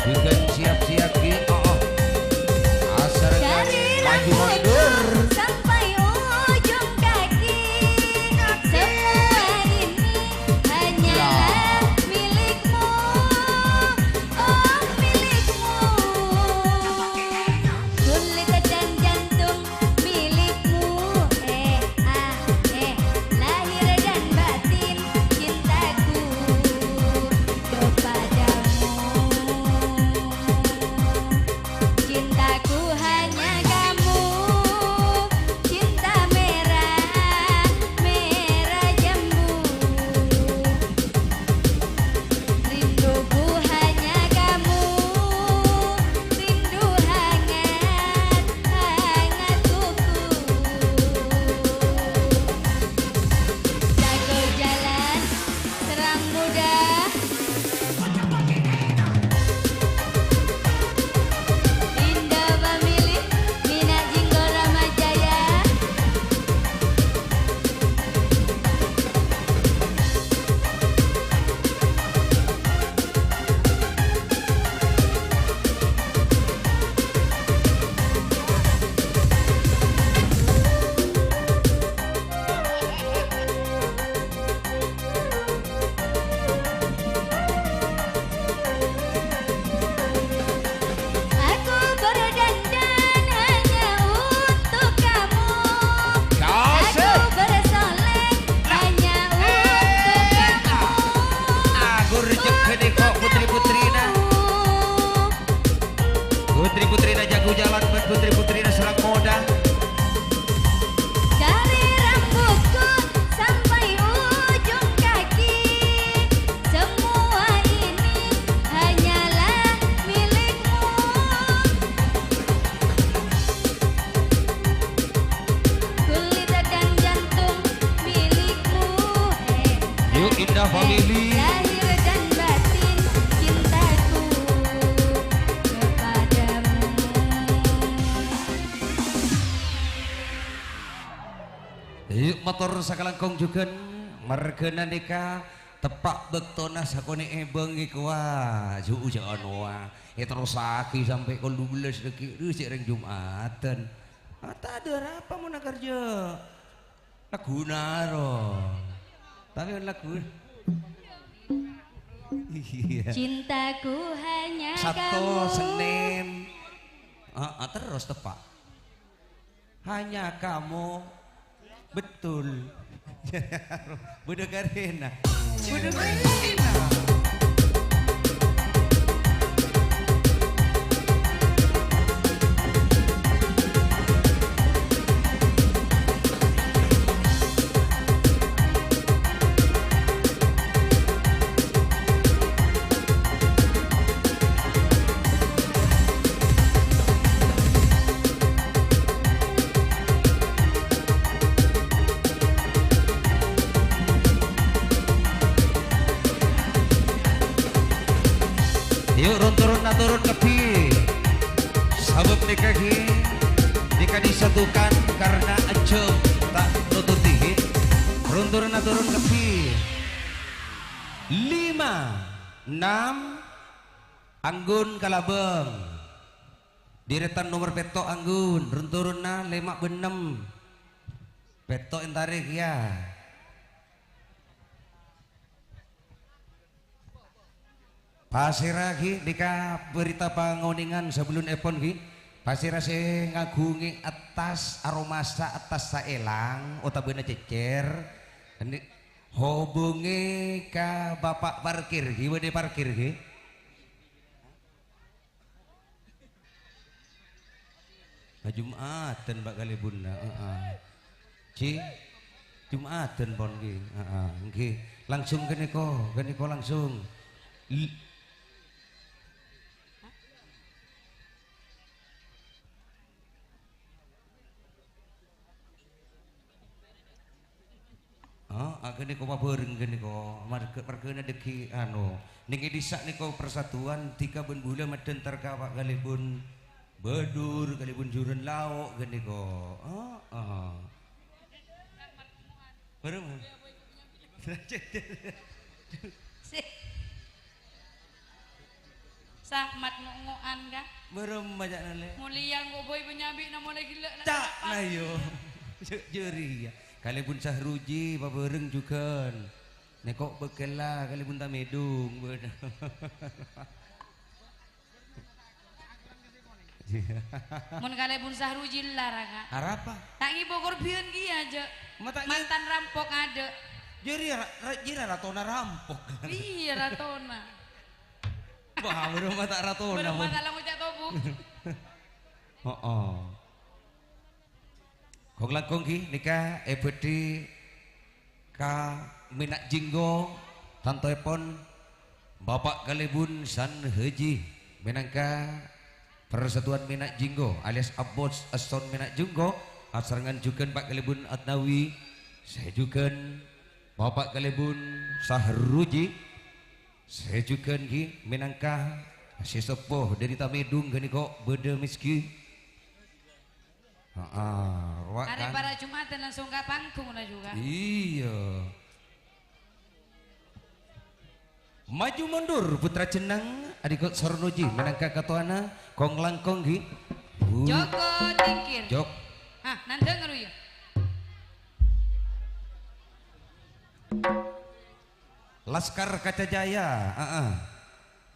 Jhughân siap-siap, ghi. Oh, oh. Asareng maju mundur. Sampai ujung kaki, semua ini hanyalah milikmu, oh, milikmu. Kulit dan jantung milikmu, eh, Indah Family. Lahir dan batin cintaku kepadamu. Yu', mator sakalangkong jhughân, marghâna nèka teppa' bâktona sakonè'è bângi kowa, ju'-ujâ'ân wa. Èterrossaghi sampè' kol dubellâs dhâggi', dhu, cè' rèng Jum'adhân. Ah, ta' adâ' arapa mon akarjâ. Lagguna ro. Tapè lagu. Iyâ. Cintaku hanya Sabto, kamu. Sennèn. Ah, ah, terros teppa'. Hanya kamu. Betul. Bâdâ karèna. Bâdâ karèna. Yu', ron-toron atorun kabbhi. Sabâb nèka ghi, nèka disatukan karena ajâm ta' nototi ghi. Ron-toron atorun kabbhi. Lima, enam, anggun kalabâng. Dèrètan nomer pètto' anggun, ron-toronanna lèma' bân ennem. Pètto' èntarè kèya. Pasèra ghi nèka berita pangonèngan sabellunèpon ghi. Pasèra sè ngaghungè attas aromasa attas saèlang otabâna cècèr, andi-, hobungè ka Bapak Parkir ghi, bâdâ parkir ghi. Ka Jum'adhân, Pak, kalèbunna, heeh. Ji, Jum'adhân pon, ngghi, heeh, ngghi. Langsung ghânèka, ghânèka langsung. L-, Ah, ah, ghânèka pabhâreng ghânèka. Marghâ-, marghâna dhâggi', anu, nèng è dhisa' nèka persatuan dhika bân bulâ maddhâ entar ka Pak kalèbun Badur, kalèbun Jurân Lao' ghânèka. Ah, ah. Bârâmma? Sè Sahmat ngo'-ngo'an, ka? Bârâmma ca'na, Lè'? Molèya engko' bhâi panyabi'na molè ghellâ' na'. Ca'na, yo. Jâ-, jârèya. Kalèbun Sahruji pabhâreng jhughân. Nèko' bâkella kalèbun Tamèdung. Mon kalèbun Sahruji lara, ka'. Arapa? Ta' ngibâ korbhiyân kèya, jâ'. Ma' ta' ngi- Mantan rampok adâ'. Jârèya ra-, ra-, jârèya ratona rampok. Iyâ, ratona. Wah, bârâmma ta' ratona, Bârâmma pon. Ta' la ngoca' tobuk. Heeh. Kong-langkong ghi nèka èbâdhi ka Mena' Jenggo, tantoèpon Bapak Kalèbun San Haji, mènangka Persatuan Mena' Jenggo alias Abbos Esson Mena' Jenggo, asarengngan jhughân Pak Kalèbun Atnawi, sè jhughân Bapak Kalèbun Sahruji, Sè jhughân ghi mènangka sè seppo dhâri Tamèdung ghânèka bâdâ mèskè. Heeh, rowa Arè kan. Para Jum'atan langsung ka panggung la jhughân. Iyâ. Maju mundur Putra Jennang, Adhika Sarnoji mènangka katowana, kong-langkong ghi. Bu. Joko Tingkir. Jok. Hah, nandhâng ro, yâ. Laskar Kaca Jaya, heeh.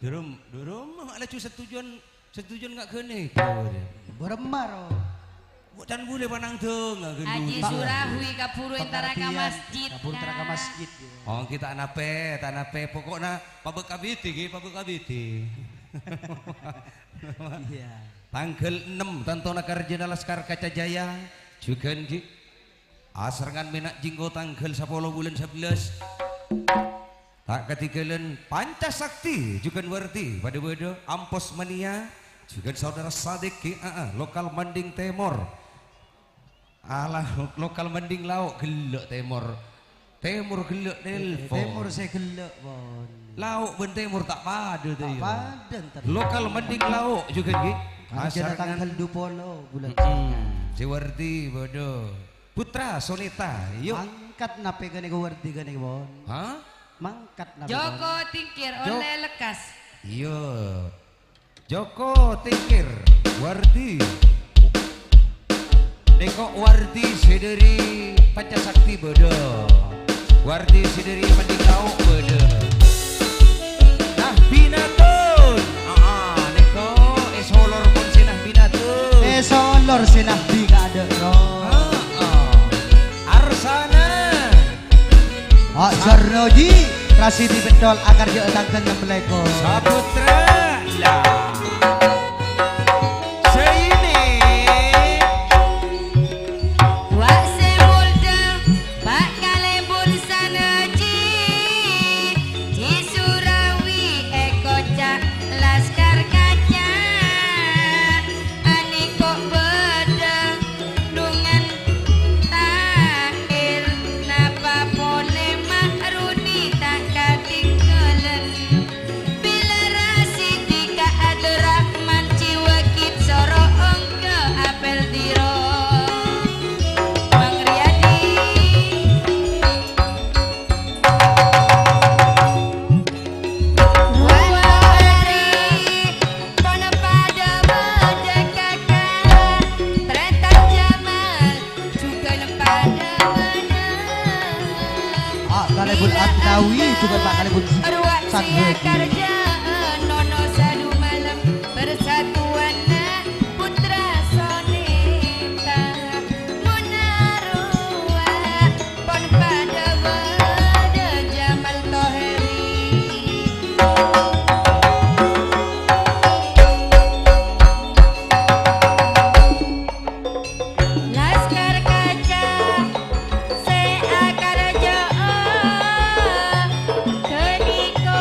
Durum, durum, laju setujuan, setujuan nga' ghânèka. Bârâmma, ro? Can bulâ panang dâ' nga' ghânèka. Haji Surahwi kabhuru entara ka masjid, kabhuru entara ka masjid, yâ. Oh, ghi' ta' napè, ta' napè. Pokokna pabâk abidhi, ghi, pabâk abidhi. Iyâ. Tangghâl ennem, tantona karjâna Laskar Kaca Jaya, jhughân, ghi. Asarengngan Mena' Jenggo tangghâl sapolo bulân sabellâs. Ta' kadhinggâlân Panca Sakti jhughân Wardi padâ bâdâ, Ampos Mania jhughân Saudara Sadik, ghi, aa, lokal Manding Tèmor. Alah, lokal Manding Lao', ghellâ' Tèmor. Tèmor ghellâ' nelpon. Tèmor sè ghellâ', Pon. Lao' bân tèmor ta' padâ, Ta' tèyo. Padâ, enten. Lokal mending lao' jhughân, ghi? Arjâna Masyarakat. Tangghâl dupolo bulân. Mm-mm. Sè Wardi bâdâ. Putra Soneta, yo. Mangkat napè ghânèka Wardi ghânèka, Pon? Hah? Mangkat napè, Pon? Joko Tingkir Jo- ollè lekkas. Iyâ. Joko Tingkir, Wardi. Nèko Wardi sè dâri Pancasakti bâdâ. Wardi sè dâri Mandikao bâdâ. Nah, binatun. Aa, nèko è Solor pon sè nah binatun. È Solor sè nah bi' kaadâ', Ro. Aa. Arsana. Pak Sarnoji, Rasidi Pentol, akarjâ tangghâl ennem lèko. Saputra, la. Sè ini. Wa' sè molja, Pak Kalèbun Sanaji, Cisurawi è koca' Laskar Kaca. Anèko bâdâ dhungan taèr, napa polè ma'runi ta' katinggalan. Bilâ Rasidi ka Abdurrahman Ciwakit soro ongghâ apel diro. Mang Riyadi. Pon padâ bâdâ kaka, Tretan Jamal, jhughân padâ bâdâ. Ah, Kalèbun Atnawi, jhughân Pak Kalèbun Sanggaji. Nono sadu malem, persatuanna putra soneta. Mon arowa pon padâ bâdâ Jamal Toheri. Laskar Kaca sè akarjâ'â ghâniko.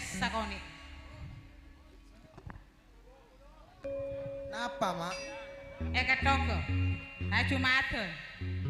sakonè'. Napa, Ma'? Èkettoghâ. Laju mator.